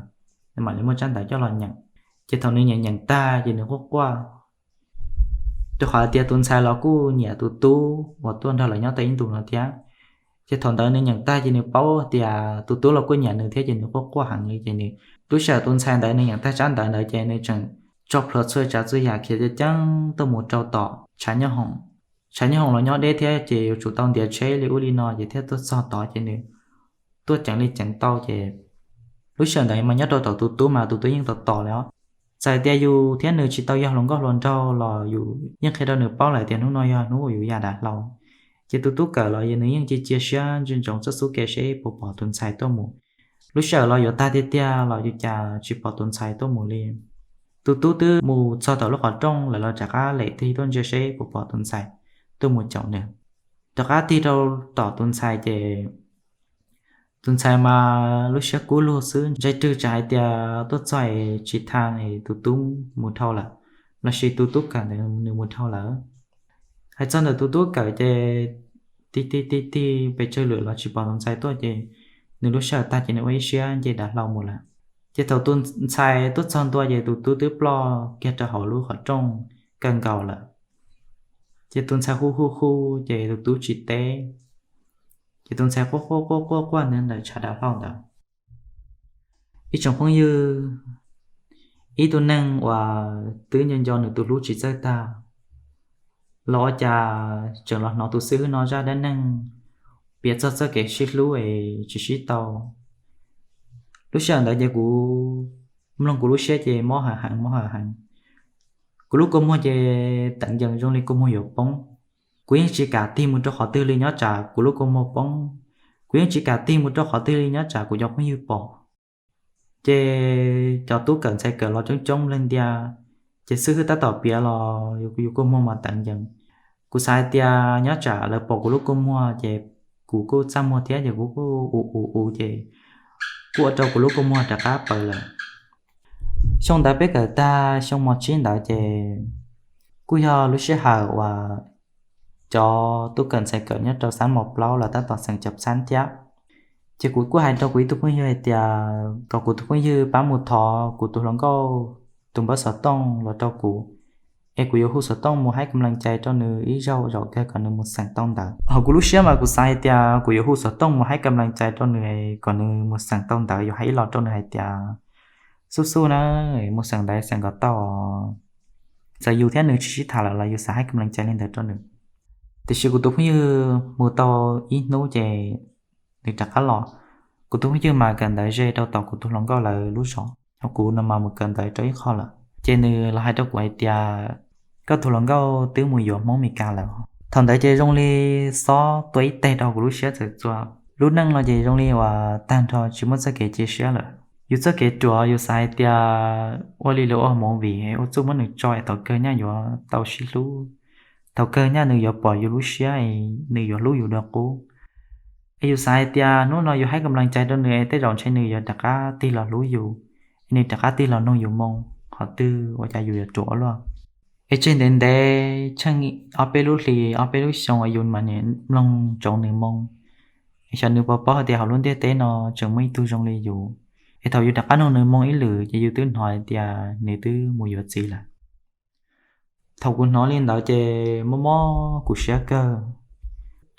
nws mam li muab tsab ntawv coj los nyeem. Ces thaum nws nyeem nyeem tag ces nws quaj quaj, rau qhov tias tus ntxhais los kuj nyiam tus tub uas tuaj nrog lawv nyob tau ib ntus no thiab. Ces thaum ntawd nws nyeem tag ces nws paub tias tus tub los kuj nyiam nws thiab ces nws quaj quaj heev li ces nws, lub sij hawm tus ntxhais ntawd nws nyeem tag tsab ntawv ntawd ces nws tseem tso plhuav txhua tsav txhua yam khiav ceev ceev tuaj mus rau tom tshav nyob hoom. Tshav nyob hoom los nyob deb thiab ces yuav tsum tau ntiav tsheb li ub li no ces thiaj tuaj txog tod ces nws tuaj ceev li ceev tau ces lub sij hawm ntawd mas nyob rau tom tus tub mas tus tub yeej tos tos li os. Txawm tias yus thiab nws tsis tau yog hluas nkauj hluas nraug los yus yeej qhia rau nws paub lawm tias hnub no yog hnub uas yus ya dav hlau. Ces tus tub kawm los nws yeej cia cia siab ntsia ntsoov txoj xub ke seb puas pom tus ntxhais tuaj mus. Lub sij hawm los yuav tag tiag tiag los yus cas tsis pom tus ntxhais tuaj mus li. Tus tub twb mus txog tom lub qhov rooj lawm los rov qab lem tig tuaj ntsia seb puas pom tus ntxhais tuaj mus caum nws. Rov qab tig rau tom tus ntxhais ces tus ntxhais mas lub siab kub lug xwb, ntshai rwg tsam hais tias tuaj txog es tsis tha es tus tub mus dhau lawm, lossis tus tub kawm ntawd nws mus dhau lawm. Hais txog ntawm tus tub kawm ces tig tig tig tig pes tsawg lwm los tsis pom tus ntxhais tuaj ces nws lub sij hawm tag ces nws ua ib siab nce dav hlau mus lawm. Ces thaum tus ntxhais tuaj txog ntua ces tus tub twb ploj kiag rau hauv lub qhov rooj kawg nkaus lawm. Ces tus ntxhais hu hu hu ces tus tub tsis teb, ces tus ntxhais quaj quaj quaj quaj quaj ntawd ntawm tshav dav hlau ntawd. Ib tsoom phooj ywg, ib tug neeg uas twb nco nco nws tus hlub tsis txawj tag los ua cas tseem los hnov tus xib hwb no zaj dab neeg piav txog txoj kev sib hlub es tsis sib tau. Lub sij hawm ntawd ces kuv mloog kuv lub siab ces mob heev heev mob heev heev. Kuv lub kua muag ces teev yees zoo li kua muag yuav poob. Kuv yeej tsis kam tig mus rau qhov twg li nyob tsam kuv lub kua muag poob. Kuv yeej tsis kam tig mus rau qhov twg li nyob tsam kuv cov phooj ywg pom. Ces cov tub kawm ntxhais kawm los coob coob leej ntiag, ces xib hwb tab tom piav los yus kua muag mas teev yees. Kuv xav hais tias nyob tsam lawv pom kuv lub kua muag ces kuv kuj txaj muag thiab ces kuv kuj u u u ces kuj ua rau kuv lub kua muag rov qab paws lawm. Xyoo ntawd peb kawm tag xyoo mos tsib ntawd ces kuj yog lub sij hawm uas cov tub kawm ntxhais kawm nyob rau xab mos plaub los tab tom xeem cov xab thiab. Ces kuv kuj hais rau kuv ib tug phooj ywg hais tias kom kuv tus phooj ywg pab mus thov kuv tus hluas nkauj tus npawb xov tooj los rau kuv, es kuv yuav hu xov tooj mus haib kam lees cai rau nws ib zaug zaum kawg kom nws mus xeem tau ntawv. Hauv kuv lub siab mas kuv xav hais tias kuv yuav hu xov tooj mus haib kam lees cai rau nws kom nws mus xeem tau ntawv, yuav hais ib los rau nws hais tias xub xub na, mus xeem ntawv xeem kom tau, txawm yus thiab nws tsis sib tham lawm los yus xav haib kam lees cai li ntawd rau nws. Tiam sis kuv tus phooj ywg mus tau ib hnub ces nws rov qab los. Kuv tus phooj ywg mas kawm ntawv ze rau tom kuv tus hluas nkauj lawv lub zos, ho kuv no mas mus kawm ntawv rau ib qho lawm. Ces nws los hais rau kuv hais tias koj tus hluas nkauj twb mus yuav Hmoob Mes Kas lawm. Thaum ntawd ces zoo li xob tua ib teg rau kuv lub siab txawm txua. Lub neej no ces zoo li uas tag nrho tsis muaj txoj kev cia siab lawm. Yus txoj kev ruam yus xav hais tias ua li lawv ua movie ua txuj muab nws tso es thaum kawg nyaj yuav tau sib hlub, thaum kawg nyaj nws yuav pom yus lub siab es nws yuav hlub yus dua qub. Es yus xav hais tias hnub no yus haib kam lees cai rau nws es tej zaum ntshe nws yuav rov qab tig los hlub yus, es nws rov qab tig los nug yus moo, qhov twg ua cas yus yuav ruam ua luaj. Es tseg ntev ntev tsheej ob peb lub hlis ob peb lub xyoo uas yus mas nim mloog ntsoov nws moo, es xyov nws puas paub hais tias hauv lub ntiaj teb no tseem muaj ib tug zoo li yus. Es thaum yus rov qab nug nws moo ib lwm ces yus twb hnov hais tias nws twb mus yuav txiv lawm. Thaum kuv hnov li ntawd ces mob mob kuv siab kawg.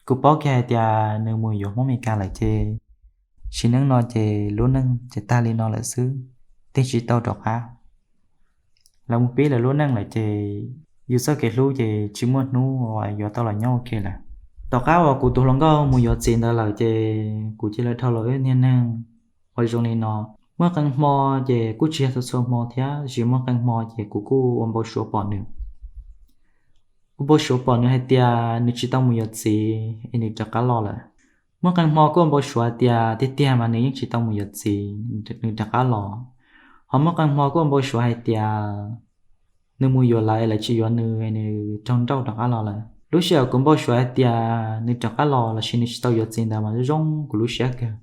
Kuv paub kiag hais tias nws mus yuav Hmoob Mes Kas lawm ces sim neej no ces lub neej ces tag li no lawm xwb, tig tsis tau rov qab. Lawv mus pib lawv lub neej lawm ces yus txoj kev hlub ces tsis muaj hnub uas yuav tau los nyob ua ke lawm. Tom qab uas kuv tus hluas nkauj mus yuav txiv ntawd lawm ces kuv cia li dhau los wb niag neeg ua zoo li no. Muaj qee hmo ces kuj tsis yog txhua txhua hmo thiab, tsis muaj qee hmo ces kuv kuj ua npau suav pom nws. Ua npau suav pom nws hais tias nws tsis tau mus yuav txiv es nws rov qab los lawm. Muaj qee hmo kuj ua npau suav hais tias tiag tiag mas nws yeej tsis tau mus yuav txiv, nws rov qab los. Ho muaj qee hmo kuj ua npau suav hais tias nws mus yuav lawv es lawv tsis yuav nws, nws raug nrauj rov qab los lawm. Lub sij hawm kuv npau suav hais tias nws rov qab los lossis nws tsis tau yuav txiv ntawd mas zoo kuv lub siab kawg.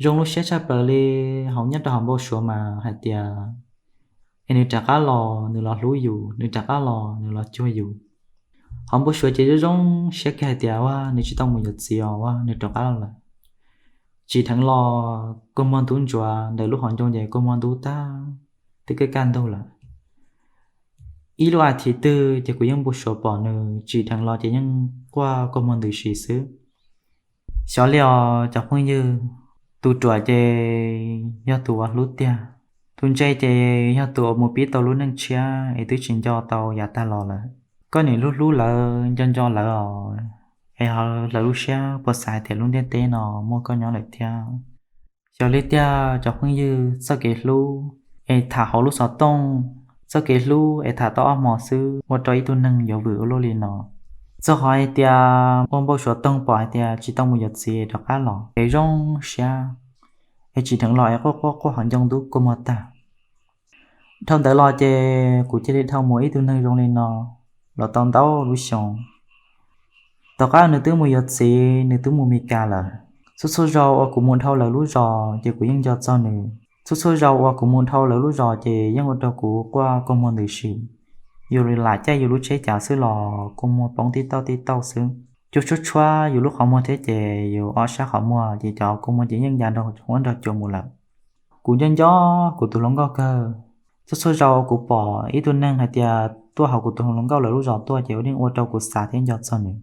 Zoo lub siab tshaj plaws li, hauv nyob rau hauv npau suav mas hais tias es nws rov qab los nws los hlub yus, nws rov qab los nws los cuag yus. Hauv npau suav ces zoo zoo siab kawg hais tias ua nws tsis tau mus yuav txiv os, ua nws rov qab los lawm. Tsim dheev los kua muag ntub ntsuav ntawm lub hauv ncoo ces kua muag ntub tag, twb kaj kaj ntug lawm. Ib lub as thiv twg ces kuv yeej npau suav pom nws, tsim dheev los ces yeej quaj kua muag ntws si xwb. Xyov li os cov phooj ywg, tus ruam ces yog tus uas hlub tiag, tus ntse ces yog tus uas mus pib tau lub neej tshiab es twb tsis nco tau yav tag los lawm. Koj nim hlub hlub lawv, nco nco lawv os, es lawv lub siab puas xav hais tias lub ntiaj teb no muaj koj nyob lawm thiab? Xyov li tiag cov phooj ywg, txoj kev hlub es tham hauv lub xov tooj, txoj kev hlub es tham tau ob hmo xwb ua rau ib tug neeg yuav vwm ua luaj li no. Txog qhov hais tias ua npau suav toog pom hais tias tsis tau mus yuav txiv rov qab los es zoo siab, es tsim dheev los es quaj quaj quaj hauv ncoo ntub kua muag tag. Dhau ntawd los ces kuv cia li dhau mus ib tug neeg zoo li no los tau ntau lub xyoo. Tom qab nws twb mus yuav txiv, nws twb mus Mes Kas lawm. Txhua txhua zaus uas kuv mus dhau lawv lub zos ces kuv yeej nco txog nws. Txhua txhua zaus uas kuv mus dhau lawv lub zos ces yeej ua rau kuv quaj kua muag ntws si. Yus lam caij yus lub tsheb cav xwb los kua muag poob tib tauj tib tauj xwb. cua tshuab tshuab yus lub qhov muag thiab ces yus ob sab qhov muag ces cov kua muag ces yeej ya nrog cua mus lawm. Kuv nco nco kuv tus hluas nkauj kawg. Txhua txhua zaus kuv pom ib tug neeg hais tias tuaj hauv kuv tus hluas nkauj lawv lub zos tuaj ces ua yeej ua rau kuv xav thiab nco txog nws.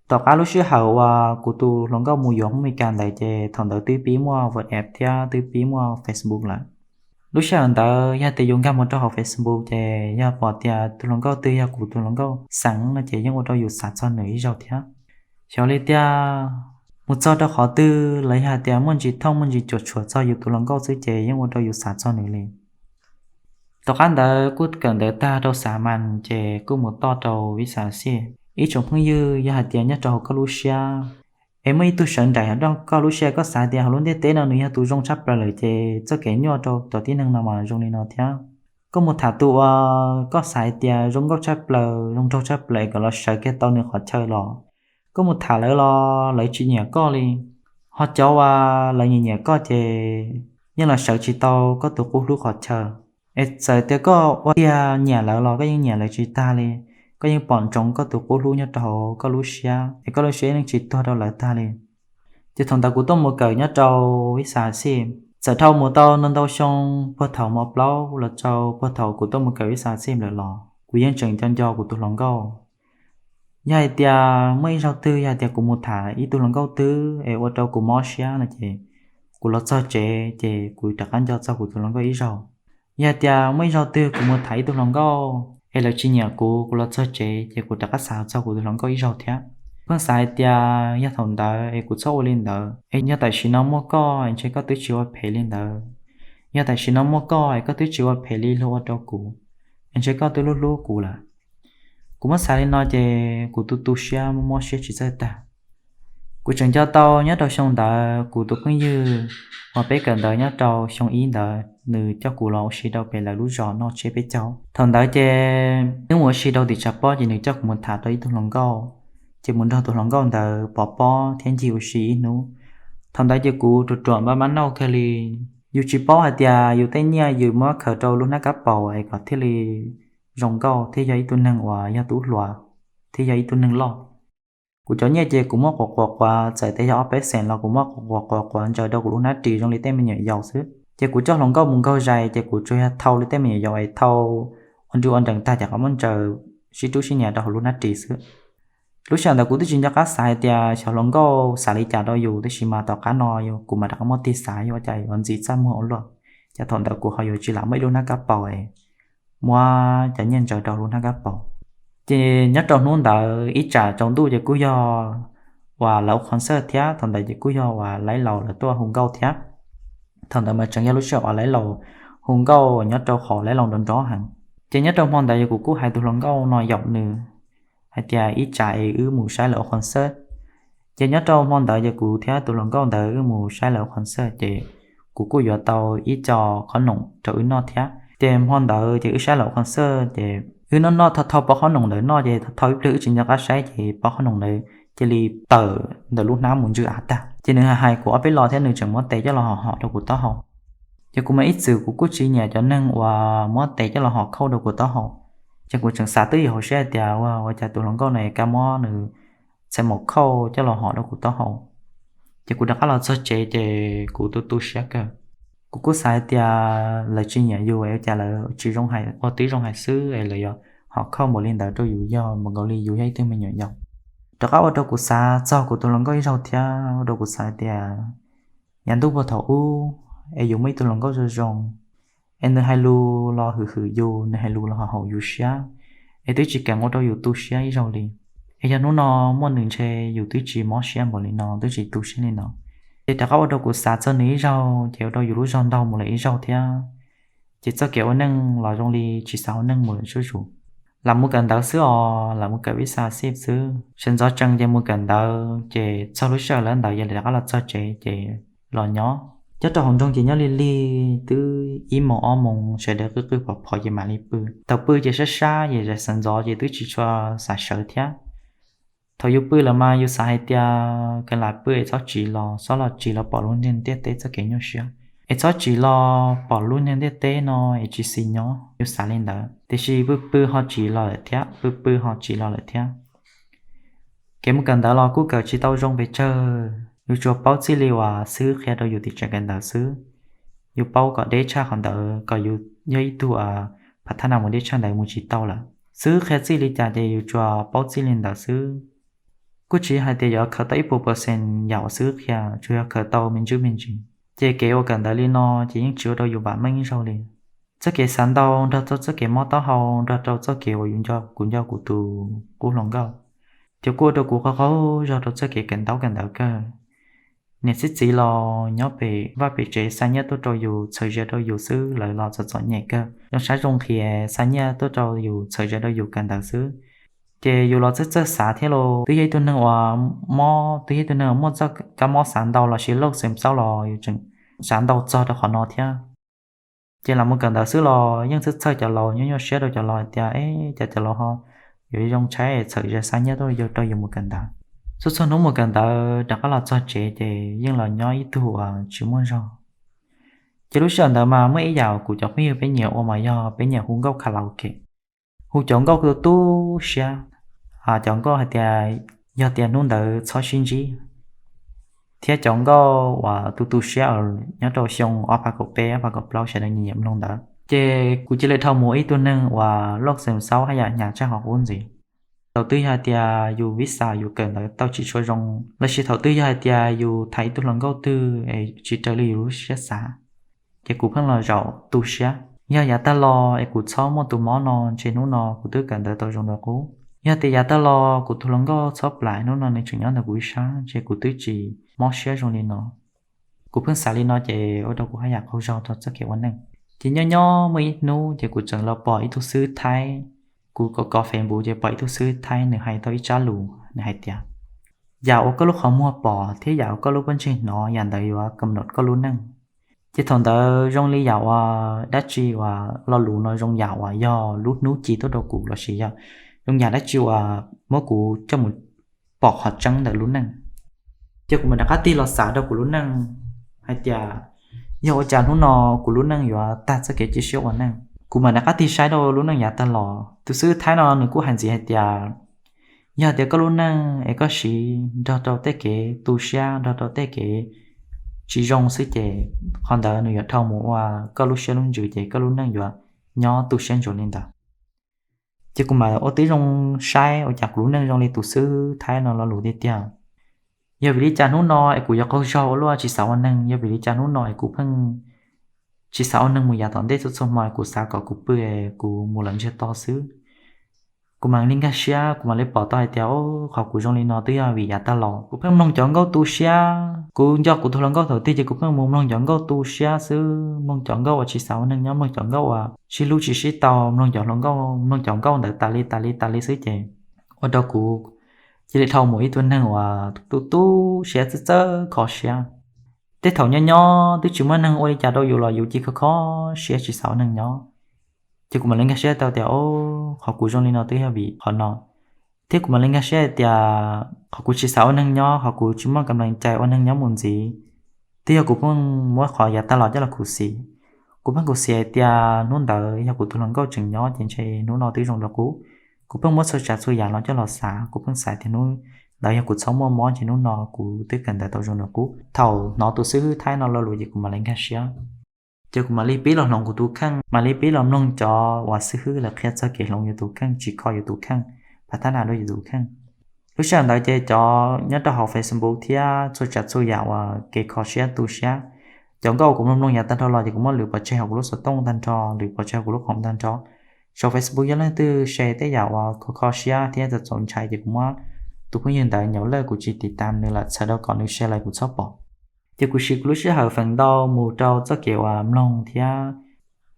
Tom qab lub sij hawm uas kuv tus hluas nkauj mus yuav Hmoob Meskas ntawd ces thaum ntawd twb pib muaj WhatsApp thiab twb pib muaj Facebook lawm. Lub sij hawm ntawd yog tias yus nkag mus rau hauv Facebook ces yog pom tias tus hluas nkauj twg yog kuv tus hluas nkauj xeem no ces yeej ua rau yus xav txog nws ib zaug thiab. Xyov li tiag, mus txog rau qhov twg los yog tias muaj ntsis thooj muaj ntsis cuam tshuam txog yus tus hluas nkauj xwb ces yeej ua rau yus xav txog nws li. Tom qab ntawd kuj kawm ntawv tag rau xav mas ces kuj mus toj rau Vib Xav Xij. Ib tsoom phooj ywg, yog hais tias nyob rau hauv koj lub siab es muaj ib tug sawv nraim hauv koj lub siab, koj xav tias hauv lub ntiaj teb no nws yog tus zoo tshaj plaws lawm ces txoj kev nyuaj rau cov tib neeg no mas zoo li no thiab. Koj mus tham tus uas koj xav hais tias zoo nkauj tshaj plaws zoo nraug tshaj plaws kom los sawv kiag tau nws qhov chaw los, koj mus tham lawv los lawv tsis nyiam koj li. Ho cov uas lawv nyiam nyiam koj ces yeej los sawv tsis tau koj tus qub hlub qhov chaw. Es txawm tias koj ua tiag nyiam lawv los koj yeej nyiam lawv tsis tag li. Koj yeej pom ntsoov koj tus qub hlub nyob rau hauv koj lub siab es koj lub siab yeej tsis tuag rau lawv tag li. Ces thaum ntawd kuv tuaj mus kawm nyob rau Vib Xav Xij, txawm dhau mus tau ntau ntau xyoo puag thaum mos plaub los rau puag thaum kuv tuaj mus kawm Vib Xav Xij lawm los kuv yeej tseem nco nco kuv tus hluas nkauj. Yog hais tias muaj ib zaug twg yog hais tias kuv mus tham ib tug hluas nkauj twg es ua rau kuv mob siab no ces kuv los txog tsev ces kuv rov qab nco txog kuv tus hluas nkauj ib zaug. Yog hais tias muaj ib zaug twg kuv mus tham ib tug hluas nkauj es lawv tsis nyiam kuv, kuv los txog tsev ces kuv rov qab xav txog kuv tus hluas nkauj ib zaug thiab. Pheej xav hais tias yog thaum ntawd es kuv txhob ua li ntawd es yog tam sim no muaj koj es ntshe koj twb tsis ua phem li ntawd. Yog tam sim no muaj koj es koj twb tsis ua phem li luag ua rau kuv es ntshe koj twb hlub hlub kuv lawm. Kuv muab xav li no ces kuv tu tu siab mob mob siab tsis txawj tag. Kuv tseem nco tau nyob rau xyoo ntawd kuv tus phooj ywg uas peb kawm ntawv nyob rau xyoo ib ntawd nws coj kuv los ua si rau pem lawv lub zos noj tsiab peb caug. Thaum ntawd ces nws mus ua si rau tim tshav pob ces nws coj kuv mus tham rau ib tug hluas nkauj, ces mus nrog tus hluas nkauj ntawd pov pob thiab ncig ua si ib hnub. Thaum ntawd ces kuv ruam ruam npab mab nauj kawg li. Yus tsis paub hais tias yus tej nyiaj yus muab khaws rau lub hnab kab paus es kom thiaj li zoo nkauj thiab yog ib tug neeg uas yog tub hluas thiab yog ib tug neeg loj. Kuv cov nyiaj ces kuv muab quav quav quav, txawm tias yog ob peb xees los kuv muab quav quav quav quav ntsaws rau kuv lub hnab ris zoo li tej me nyuam yaus xwb. Ces kuv coj hluas nkauj mus nkaug zais ces kuv tsuas yog thau li tej me nyuam yaus es thau ua nrub ua nrees tag ces qhov muab ntsaws sib rub sib nias rau hauv lub hnab ris xwb. Lub sij hawm ntawd kuv twb tsis nco qab xav hais tias xyov hluas nkauj xav li cas rau yus, tab sis mas tom qab no kuv mam rov qab muab tig xav yuav ua cas yuav ntxim txaj muag ua luaj. Ces thaum ntawd kuv ho yuav tsis lam muaj ib lub hnab kab paus es muab cov nyiaj ntsaws rau lub hnab kab paus. Ces nyob rau hnub ntawd ib tsam tsaus ntuj ces kuj yog uas lawv ua concert thiab, thaum ntawd ces kuj yog uas Laib Laus lawv tuaj hu nkauj thiab. Thaum ntawd mas tseem yog lub sij hawm uas Laib Laus hu nkauj nyob rau qhov Laib Laus nrov nrov heev. Ces nyob rau hmo ntawd ces kuv kuj hais tus hluas nkauj no yaum nws hais tias ib tsam es wb mus saib lawv ua concert. Ces nyob rau hmo ntawd ces kuv thiab tus hluas nkauj ntawd wb mus saib lawv ua concert ces kuv kuj yuav tau ib co qhob noom rau wb noj thiab. Ces hmo ntawd ces wb saib lawv ua concert ces wb noj noj thau thau pob qhob noom ntawd noj ces thau thau ib pliag wb tsis nco qab saib ces pob qhob noom ntawd cia li tawm ntawm lub hnab mus ntsw av tag. Ces nws hais hais kuv ob peb lo thiab nws tseem muab tes coj los hom hom rau kuv taub hau. Ces kuv mas ib txwm kuv kuj tsis nyiam cov neeg uas muab tes coj los hom khauj rau kuv taub hau. Ces kuv tseem xav twb ywm hauv siab hais tias ua ua cas tus hluas nkauj no kab mob nws txhais maum khauj coj los hom rau kuv taub hau. Ces kuv rov qab los txog tsev ces kuv tu tu siab kawg. Kuv kuj xav hais tias lawv tsis nyiam yus es ua cas lawv tsis zoo hais, ua tib zoo hais xwb es lawv yuav hom khauj npaum li ntawd rau yus yog npaum nkaus li yus yog ib tug me nyuam yaus. Rov qab ua rau kuv xav txog kuv tus hluas nkauj ib zaug thiab, ua rau kuv xav hais tias yav ntuj puag thaum ub es yus muaj ib tug hluas nkauj zoo zoo, es nws hais lus los hwm hwm yus, nws hais lus los haum yus siab, es twb tsis kam ua rau yus tu siab ib zaug li. Es yog hnub no muaj nws ntshe yus twb tsis mob siab npaum li no, twb tsis tu siab li no. Ces rov qab ua rau kuv xav txog nws ib zaug, ces ua rau yus lub zog ntaug mus lawm ib zaug thiab. Ces txoj kev ua neej los zoo li tsis xav ua neej mus lawm zuj zus. Lam mus kawm ntawv xwb os, lam mus kawm vib xa xib xwb. Sawv ntxov tsees ces mus kawm ntawv, ces txog lub sij hawm lawv ntawd ces rov qab los txog tsev ces los nyob. Nyob rau hauv nroog ces nyob lig lig twb ib moos ob moos sawv daws qw qw phom phom ces mam li pw. Thaum pw ces sab sab ces sawv ntxov ces twb tsis tshua xav sawv thiab. Thaum yus pw lawm mas yus xav hais tias kawg lam pw es txhob tsiv los, txhob los tsiv los pom lub ntiaj teb txoj kev nyuaj siab, es txhob tsiv los pom lub ntiaj teb no es tsis xis nyob, yus xav li ntawd. Tiam sis pw pw ho tsiv los lawm thiab, pw pw ho tsiv los lawm thiab. Kev mus kawm ntawv los kuj kawm tsis tau zoo pes tsawg, yus tsuas paub txij li uas xib hwb qhia rau yus tim tsev kawm ntawv xwb. Yus paub kom deb tshaj qhov ntawd kom yus yog ib tug phav thab nas mus deb tshaj ntawd mus tsis tau lawm. Xib hwb qhia txij li cas ces yus tsuas paub txij li ntawd xwb. Kuj tsis hais tias yuav khaws tau ib puas percent yam uas xib hwb qhia, tsuas yog khaws tau me ntsis me ntsis. Ces kev ua kawm ntawv li no ces yeej tsis ua rau yus vam meej ib zaug li. Txoj kev xav ntau nrog rau txoj kev mob taub hau nrog rau txoj kev uas yus nco kuv nco kuv tus qub hluas nkauj, ces kuj ua rau kuv qaug qaug zog rau txoj kev kawm ntaub kawm ntawv kawg. Niam txiv los nyob pem vaj pem tsev xa nyiaj tuaj rau yus, txhawm zia rau yus xwb, lawv los txom txom nyem kawg, zoo sab zoo nqhis xa nyiaj tuaj rau yus, txhawm zia rau yus kawm ntawv xwb. Ces yus los txawj txawj xav thiab los twb yog ib tug neeg uas mob, twb yog ib tug neeg uas muaj txoj kab mob xav ntau los sis looj xeem xaub los yus tseem xav ntau txog rau qhov no thiab. Ces lam mus kawm ntawv xwb los yeej txhawj txhawj cov laus, nyuaj nyuaj siab rau cov laus hais tias, e, cas cov laus ho yuav zoo tshaib txhawm zia xa nyiaj tuaj rau yus mus kawm ntawv. Txhua txhua hnub mus kawm ntawv rov qab los txog tsev ces yeej los nyob ib tug uas tsis muaj zog. Ces lub sij hawm ntawd mas muaj ib yam kuv cov phooj ywg peb nyiam ua mas yog peb nyiam hu nkauj karaoke. Hu cov nkauj tu tu siab, cov nkauj hais tias yog tias hnub ntawd txhob sib ntsib, thiab cov nkauj uas tu tu siab nyob rau xyoo ob phav kaum peb ob phav kaum plaub sawv daws nyiam nyiam mloog ntawd. Ces kuv cia li dhau mus ib tug neeg uas looj xeem xaub haj yam hnyav tshaj qhov qub ntxiv. Thaum twg yog hais tias yus vis xas yus kawm ntawv tau tsis tshua zoo, los sis thaum twg yog hais tias yus tham ib tug hluas nkauj twg es tsis raws li yus lub siab xav, ces kuv pheej los zaum tu siab. Yog yav tag los es kuv txhob muaj tus mob no ntshe hnub no kuv twb kawm ntawv tau zoo dua qub. Yog tias yav tag los kuv tus hluas nkauj txhob plam hnub no nws tseem nyob ntawm kuv ib sab ntshe kuv twb tsis mob siab zoo li no. Kuv pheej xav li no ces ua rau kuv haj yam qaug zog rau txoj kev ua neej. Ces nyob nyob muaj ib hnub ces kuv tseem los pom ib tug xib hwb Thaib, kuv kov kov Facebook ces pom ib tug xib hwb Thaib nws hais tau ib tsab lus, nws hais tias, yam uas koj lub qhov muag pom thiab yam uas koj lub pob ntseg hnov yam ntawd yuav kam nom koj lub neej. Ces thaum ntawd zoo li yam uas dab tsi uas lo lus no zoo yam uas yog lub hnub ci tuaj rau kuv los sis yog zoo yam dab tsi uas muab kuv coj mus pom qhov tseeb ntawm lub neej. Ces kuv mam rov qab tig los xav rau kuv lub neej hais tias, yog ua cas hnub no kuv lub neej yuav tag txoj kev cia siab ua neej. Kuv mam rov qab tig saib rau lub neej yav tag los. Tus xib hwb Thaib no nws kuj hais ntxiv hais tias, yog tias koj lub neej es koj siv nrog rau tej kev tu siab nrog rau tej kev tsis zoo xwb ces qhov ntawd nws yuav dhau mus ua koj lub siab lub ntsws ces koj lub neej yuav nyob tu siab ntsuav li ntawd. Ces kuv mam ua tib zoo saib ua cas kuv lub neej zoo li tus xib hwb Thaib no lo lus tiag tiag. Yog vim li cas hnub no es kuv yuav qaug zog ua luaj tsis xav ua neeg? Yog vim li cas hnub no es kuv pheej tsis xav ua neeg mus yav tom ntej? Txhua txhua hmo kuv xav kom kuv pw es kuv mus lawm ntsiag to xwb. Kuv mam li nkag siab, kuv mam li pom tau hais tias, o, qhov kuv zoo li no twb yog vim yav tag los kuv pheej mloog cov nkauj tu siab. Kuv nco kuv tus hluas nkauj thaum twg ces kuv pheej mus mloog cov nkauj tu siab xwb, mloog cov nkauj uas tsis xav ua neeg nyob, mloog cov nkauj uas sib hlub tsis sib tau, mloog cov hluas nkauj, mloog cov nkauj ntawd tas li tas li tas li xwb ces ua rau kuv cia li dhau mus ib tug neeg uas tu tu siab, txawj txawj kho siab. Tej thaum nyob nyob twb tsis muaj neeg ua li cas rau yus los yus cia kho kho siab tsis xav ua neeg nyob. Ces kuv mam li nkag siab tau tias, o, qhov kuv zoo li no twb yog vim qhov no. Thiab kuv mam li nkag siab hais tias qhov kuv tsis xav ua neeg nyob, qhov kuv tsis muaj kam lees cai ua neeg nyob mus ntxiv, twb yog kuv pheej muab qhov yav tag los coj los khuv xim. Kuv pheej khuv xim hais tias hnub ntawd yog kuv tus hluas nkauj tseem nyob ces ntshe hnub no twb zoo dua qub. Kuv pheej muab txhua tsav txhua yam los coj los xav, kuv pheej xav tias hnub ntawd yog kuv txhob muaj mob ces hnub no kuv twb kawm ntawv tau zoo dua qub. Thaum hnov tus xib hwb Thaib no lo lus ces kuv mam li nkag siab. Ces kuv mam li pib los hloov kuv tus kheej, mam li pib los mloog cov uas xib hwb lawv qhia txog kev hloov yus tus kheej, tsis kho yus tus kheej, phav thab nas dua yus tus kheej. Lub sij hawm ntawd ces cov nyob rau hauv Facebook thiab txhua tsav txhua yam uas kev kho siab tu siab, cov nkauj kuv mloog mloog yav tag nrho los ces kuv muab lwv pov tseg hauv kuv lub xov tooj tag nrho, lwv pov tseg hauv kuv lub khoom tag nrho. Saum Facebook yog leej twg share tej yam uas kho kho siab thiab txaus ntshai ces kuv muab tus phooj ywg ntawd nyauv lawm, kuv tsis tiv tam nws lawm, txhawm rau kom nws share los kuv txhob pom. Ces kuv siv kuv lub sij hawm feem ntau mus rau txoj kev uas mloog thiab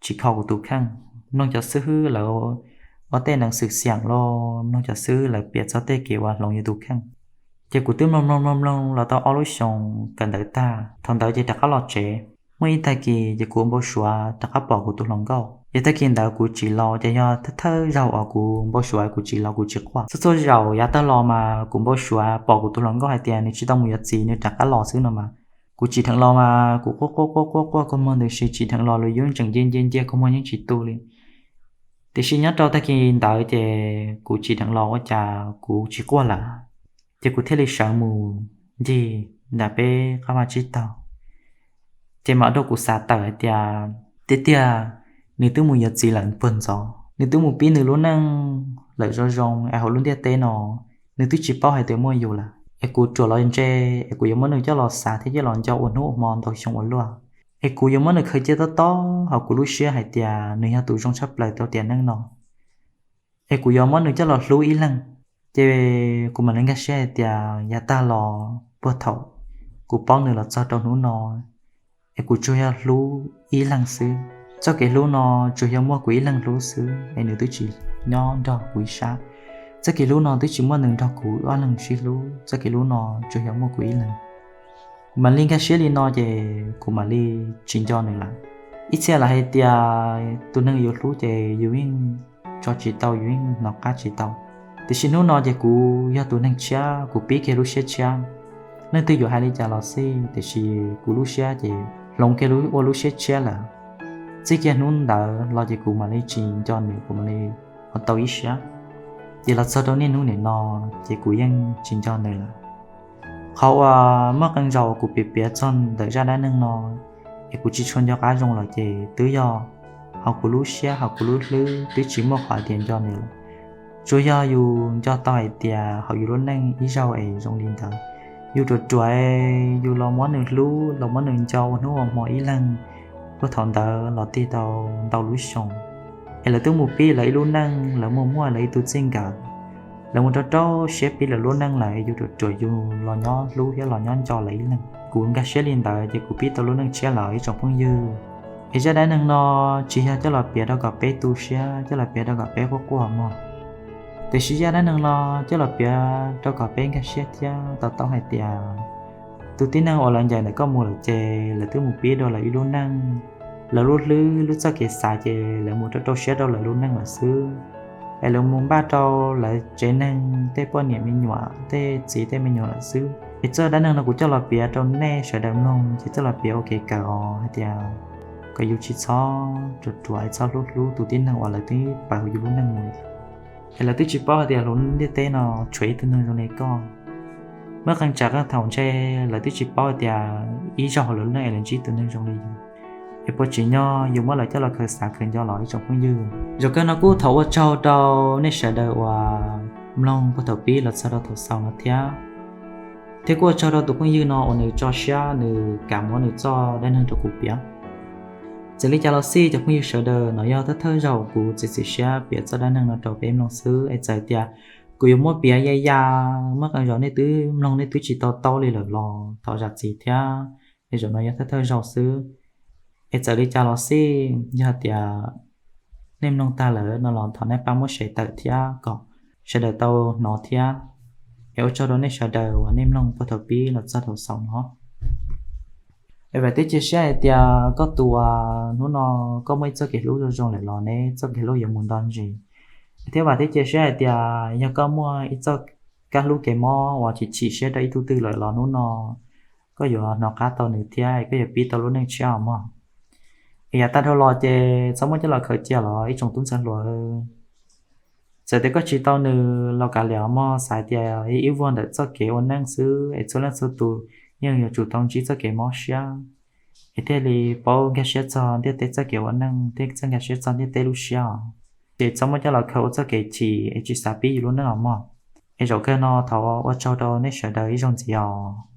tsis kho kuv tus kheej, mloog cov xib hwb lawv ua tej neeg xwm xiam los mloog cov xib hwb lawv piav txog tej kev uas hloov yus tus kheej. Ces kuv twb mloog mloog mloog mloog los tau ob lub xyoos kawm ntawv tag, thaum ntawd ces rov qab los tsev. Muaj ib tag kis ces kuv ua npau suav rov qab pom kuv tus hluas nkauj. Ces tag kis ntawd kuv tsim los, ces yog thawj thawj zaug uas kuv npau suav kuv tsim los kuv tsis quaj. Txhua txhua zaus yav tag los mas kuv npau suav pom kuv tus hluas nkauj hais tias nws tsis tau mus yuav txiv, nws rov qab los xwb no mas kuv tsim dheev los mas kuv quaj quaj quaj quaj quaj kua muag ntws si, tsim dheev los lub yub tseem nce nce nce kua muag yeej tsis tu li. Tiam sis nyob rau tag kis ntawd ces kuv tsim dheev los ua cas kuv tsis quaj lawm. Ces kuv thiaj li sawv mus ncig nram peb qab vaj tsib taug. Ces mam rau kuv xav tawm hais tias, tiag tiag, nws twb mus yuav txiv lawm puag ntxov, nws twb mus pib nws lub neej lawm zoo zoo es hauv lub ntiaj teb no nws twb tsis paub hais tias muaj yus lawm. Es kuv ruam los ntse, es kuv yuav muab nws coj los xav thiab coj los nco ua hnub ua hmo ntau xyoo ua luaj. Es kuv yuav muab nws khaws cia tob tob hauv kuv lub siab hais tias nws yog tus zoo tshaj plaws rau tiam neej no. Es kuv yuav muab nws coj los hlub ib leeg. Ces kuv mam li nkag siab hais tias yav tag los puag thaum kuv paub nws los txog rau hnub no, es kuv tsuas yog hlub ib leeg xwb. Txoj kev hlub no tsuas yog muaj kuv ib leeg hlub xwb, es nws twb tsis nyob nrog kuv ib sab. Txoj kev hlub no twb tsis muaj nws nrog kuv ob leeg sib hlub, txoj kev hlub no tsuas yog muaj kuv ib leeg. Kuv mam li nkag siab li no ces kuv mam li tsis nco nws lawm. Ib txhia lawv hais tias tus neeg yus hlub ces yus yeej tso tsis tau, yus yeej hnov qab tsis tau. Tiam sis hnub no ces kuv yog tus neeg tshiab, kuv pib kiag lub siab tshiab. Leej twg yuav hais li cas los xij, tiam sis kuv lub siab ces hloov kiag ua lub siab tshiab lawm. Txij kiag hnub ntawd los ces kuv mam li tsis nco nws, kuv mam li ua tau ib siab. Ces los txog rau niaj hnub nim no ces kuv yeej tsis nco nws lawm. Qhov uas muaj qee zaus kuv piav piav txog ntawm zaj dab neeg no es kuv tsis tshua nco qab zoo lawm ces twb yog hauv kuv lub siab hauv kuv lub hlwb twb tsis muaj qhov hais tias nco nws lawm. Tsuas yog yus nco tau hais tias hauv yus lub neej ib zaug es zoo li ntawd, yus ruam ruam, yus los muab nws hlub los muab nws nco ua hnub ua hmo ib leeg, puag thaum ntawd los tig tau ntau lub xyoo, es lawv twb mus pib lawv ib lub neej, lawv mus muaj lawv ib tug txij nkawm, lawv mus rau rau siab pib lawv lub neej lawm, yus ruam ruam yus los nyob hlub thiab los nyob nco lawv ib leeg. Kuv nkag siab li ntawd ces kuv pib tau lub neej tshiab lawm ib tsoom phooj ywg. Es zaj dab neeg no tsis yog coj los piav rau kom peb tu siab, coj los piav rau kom peb quaj quaj mog. Tiam sis zaj dab neeg no coj los piav rau kom peb nkag siab thiab to taub hais tias tus tib neeg uas lawv ncaim ntawm koj mus lawm ces lawv twb mus pib dua lawv ib lub neej, lawv lub hlwb lub txoj kev xav ces lawv mus rau rau siab rau lawv lub neej lawm xwb. Es lawv mus npaj rau lawv tsev neeg tej poj niam me nyuam, tej txiv tej me nyuam lawm xwb. Es txoj dab neeg no kuv coj los piav rau nej sawv daws mloog ces coj los piav ua kev kawm os hais tias kom yus tsis txhob ruam ruam es txhob hlub hlub tus tib neeg uas lawv twb pawv hauv yus lub neej mus, es lawv twb tsis paub hais tias hauv ntiaj teb no tshuav ib tug neeg zoo li koj. Muaj qee tsam qee thaum ntshe lawv twb tsis paub hais tias ib zaug hauv lawv lub neej es lawv ntsib tus neeg zoo li yus. Es puas tsim nyog yus muab lawv coj los khaws xav khaws nco los ib tsoom phooj ywg? Zaum kawg no kuj thov ua tsaug rau nej sawv daws uas mloog puag thaum pib los txog rau thaum xaus no thiab. Thiab kuj ua tsaug rau tus phooj ywg no uas nws tso siab nws kam muab nws txoj dab neeg rau kuv piav. Txawm li cas los xij cov phooj ywg sawv daws, no yog thawj thawj zaug kuv txiav txim siab piav txoj dab neeg no rau peb mloog xwb. Es txawm tias kuv yuav muab piav ya ya, muaj qee zaus nej twb mloog nej twb tsis to taub li lawm los thov zam txim thiab. Es zaum no yog thawj thawj zaug xwb. Es txawm li cas los xij, yog tias nej mloog tag lawm no los thov nej pab muab share tawm thiab kom sawv daws tau hnov thiab. Es ua tsaug rau nej sawv daws uas nej mloog puag thaum pib los txog thaum xaus no. Es vam thiab cia siab hais tias koj tus uas hnub no koj muaj ib txoj kev hlub zoo zoo lawm los neb txoj kev hlub yuav mus nto ntsis. Es thiab vam thiab cia siab hais tias yog koj muaj ib txoj kab hlub kev mob uas chim chim siab rau ib tug twg lawm los hnub no koj yuav hnov qab tau nws thiab es koj yuav pib tau lub neej tshiab os mog. Es yav tag dhau los ces txhob muab coj los khaws cia los ib tsoom tub ntxhais hluas. Txawm tias koj tsis tau nws los kav liam os mog, xav tias ib vuag ntawm txoj kev ua neej xwb es txhua leej txhua tus yeej yuav tsum tau ntsib txoj kev mob siab. Es thiaj li paub nkag siab txog ntiaj teb txoj kev ua neej thiab txoj nkag siab txog ntiaj teb lub siab os. Ces txhob muab coj los khaws ua txoj kev chim es tsis xav pib yus lub neej os mog. Es zaum kawg no thov ua tsaug rau nej sawv daws ib zaug ntxiv os.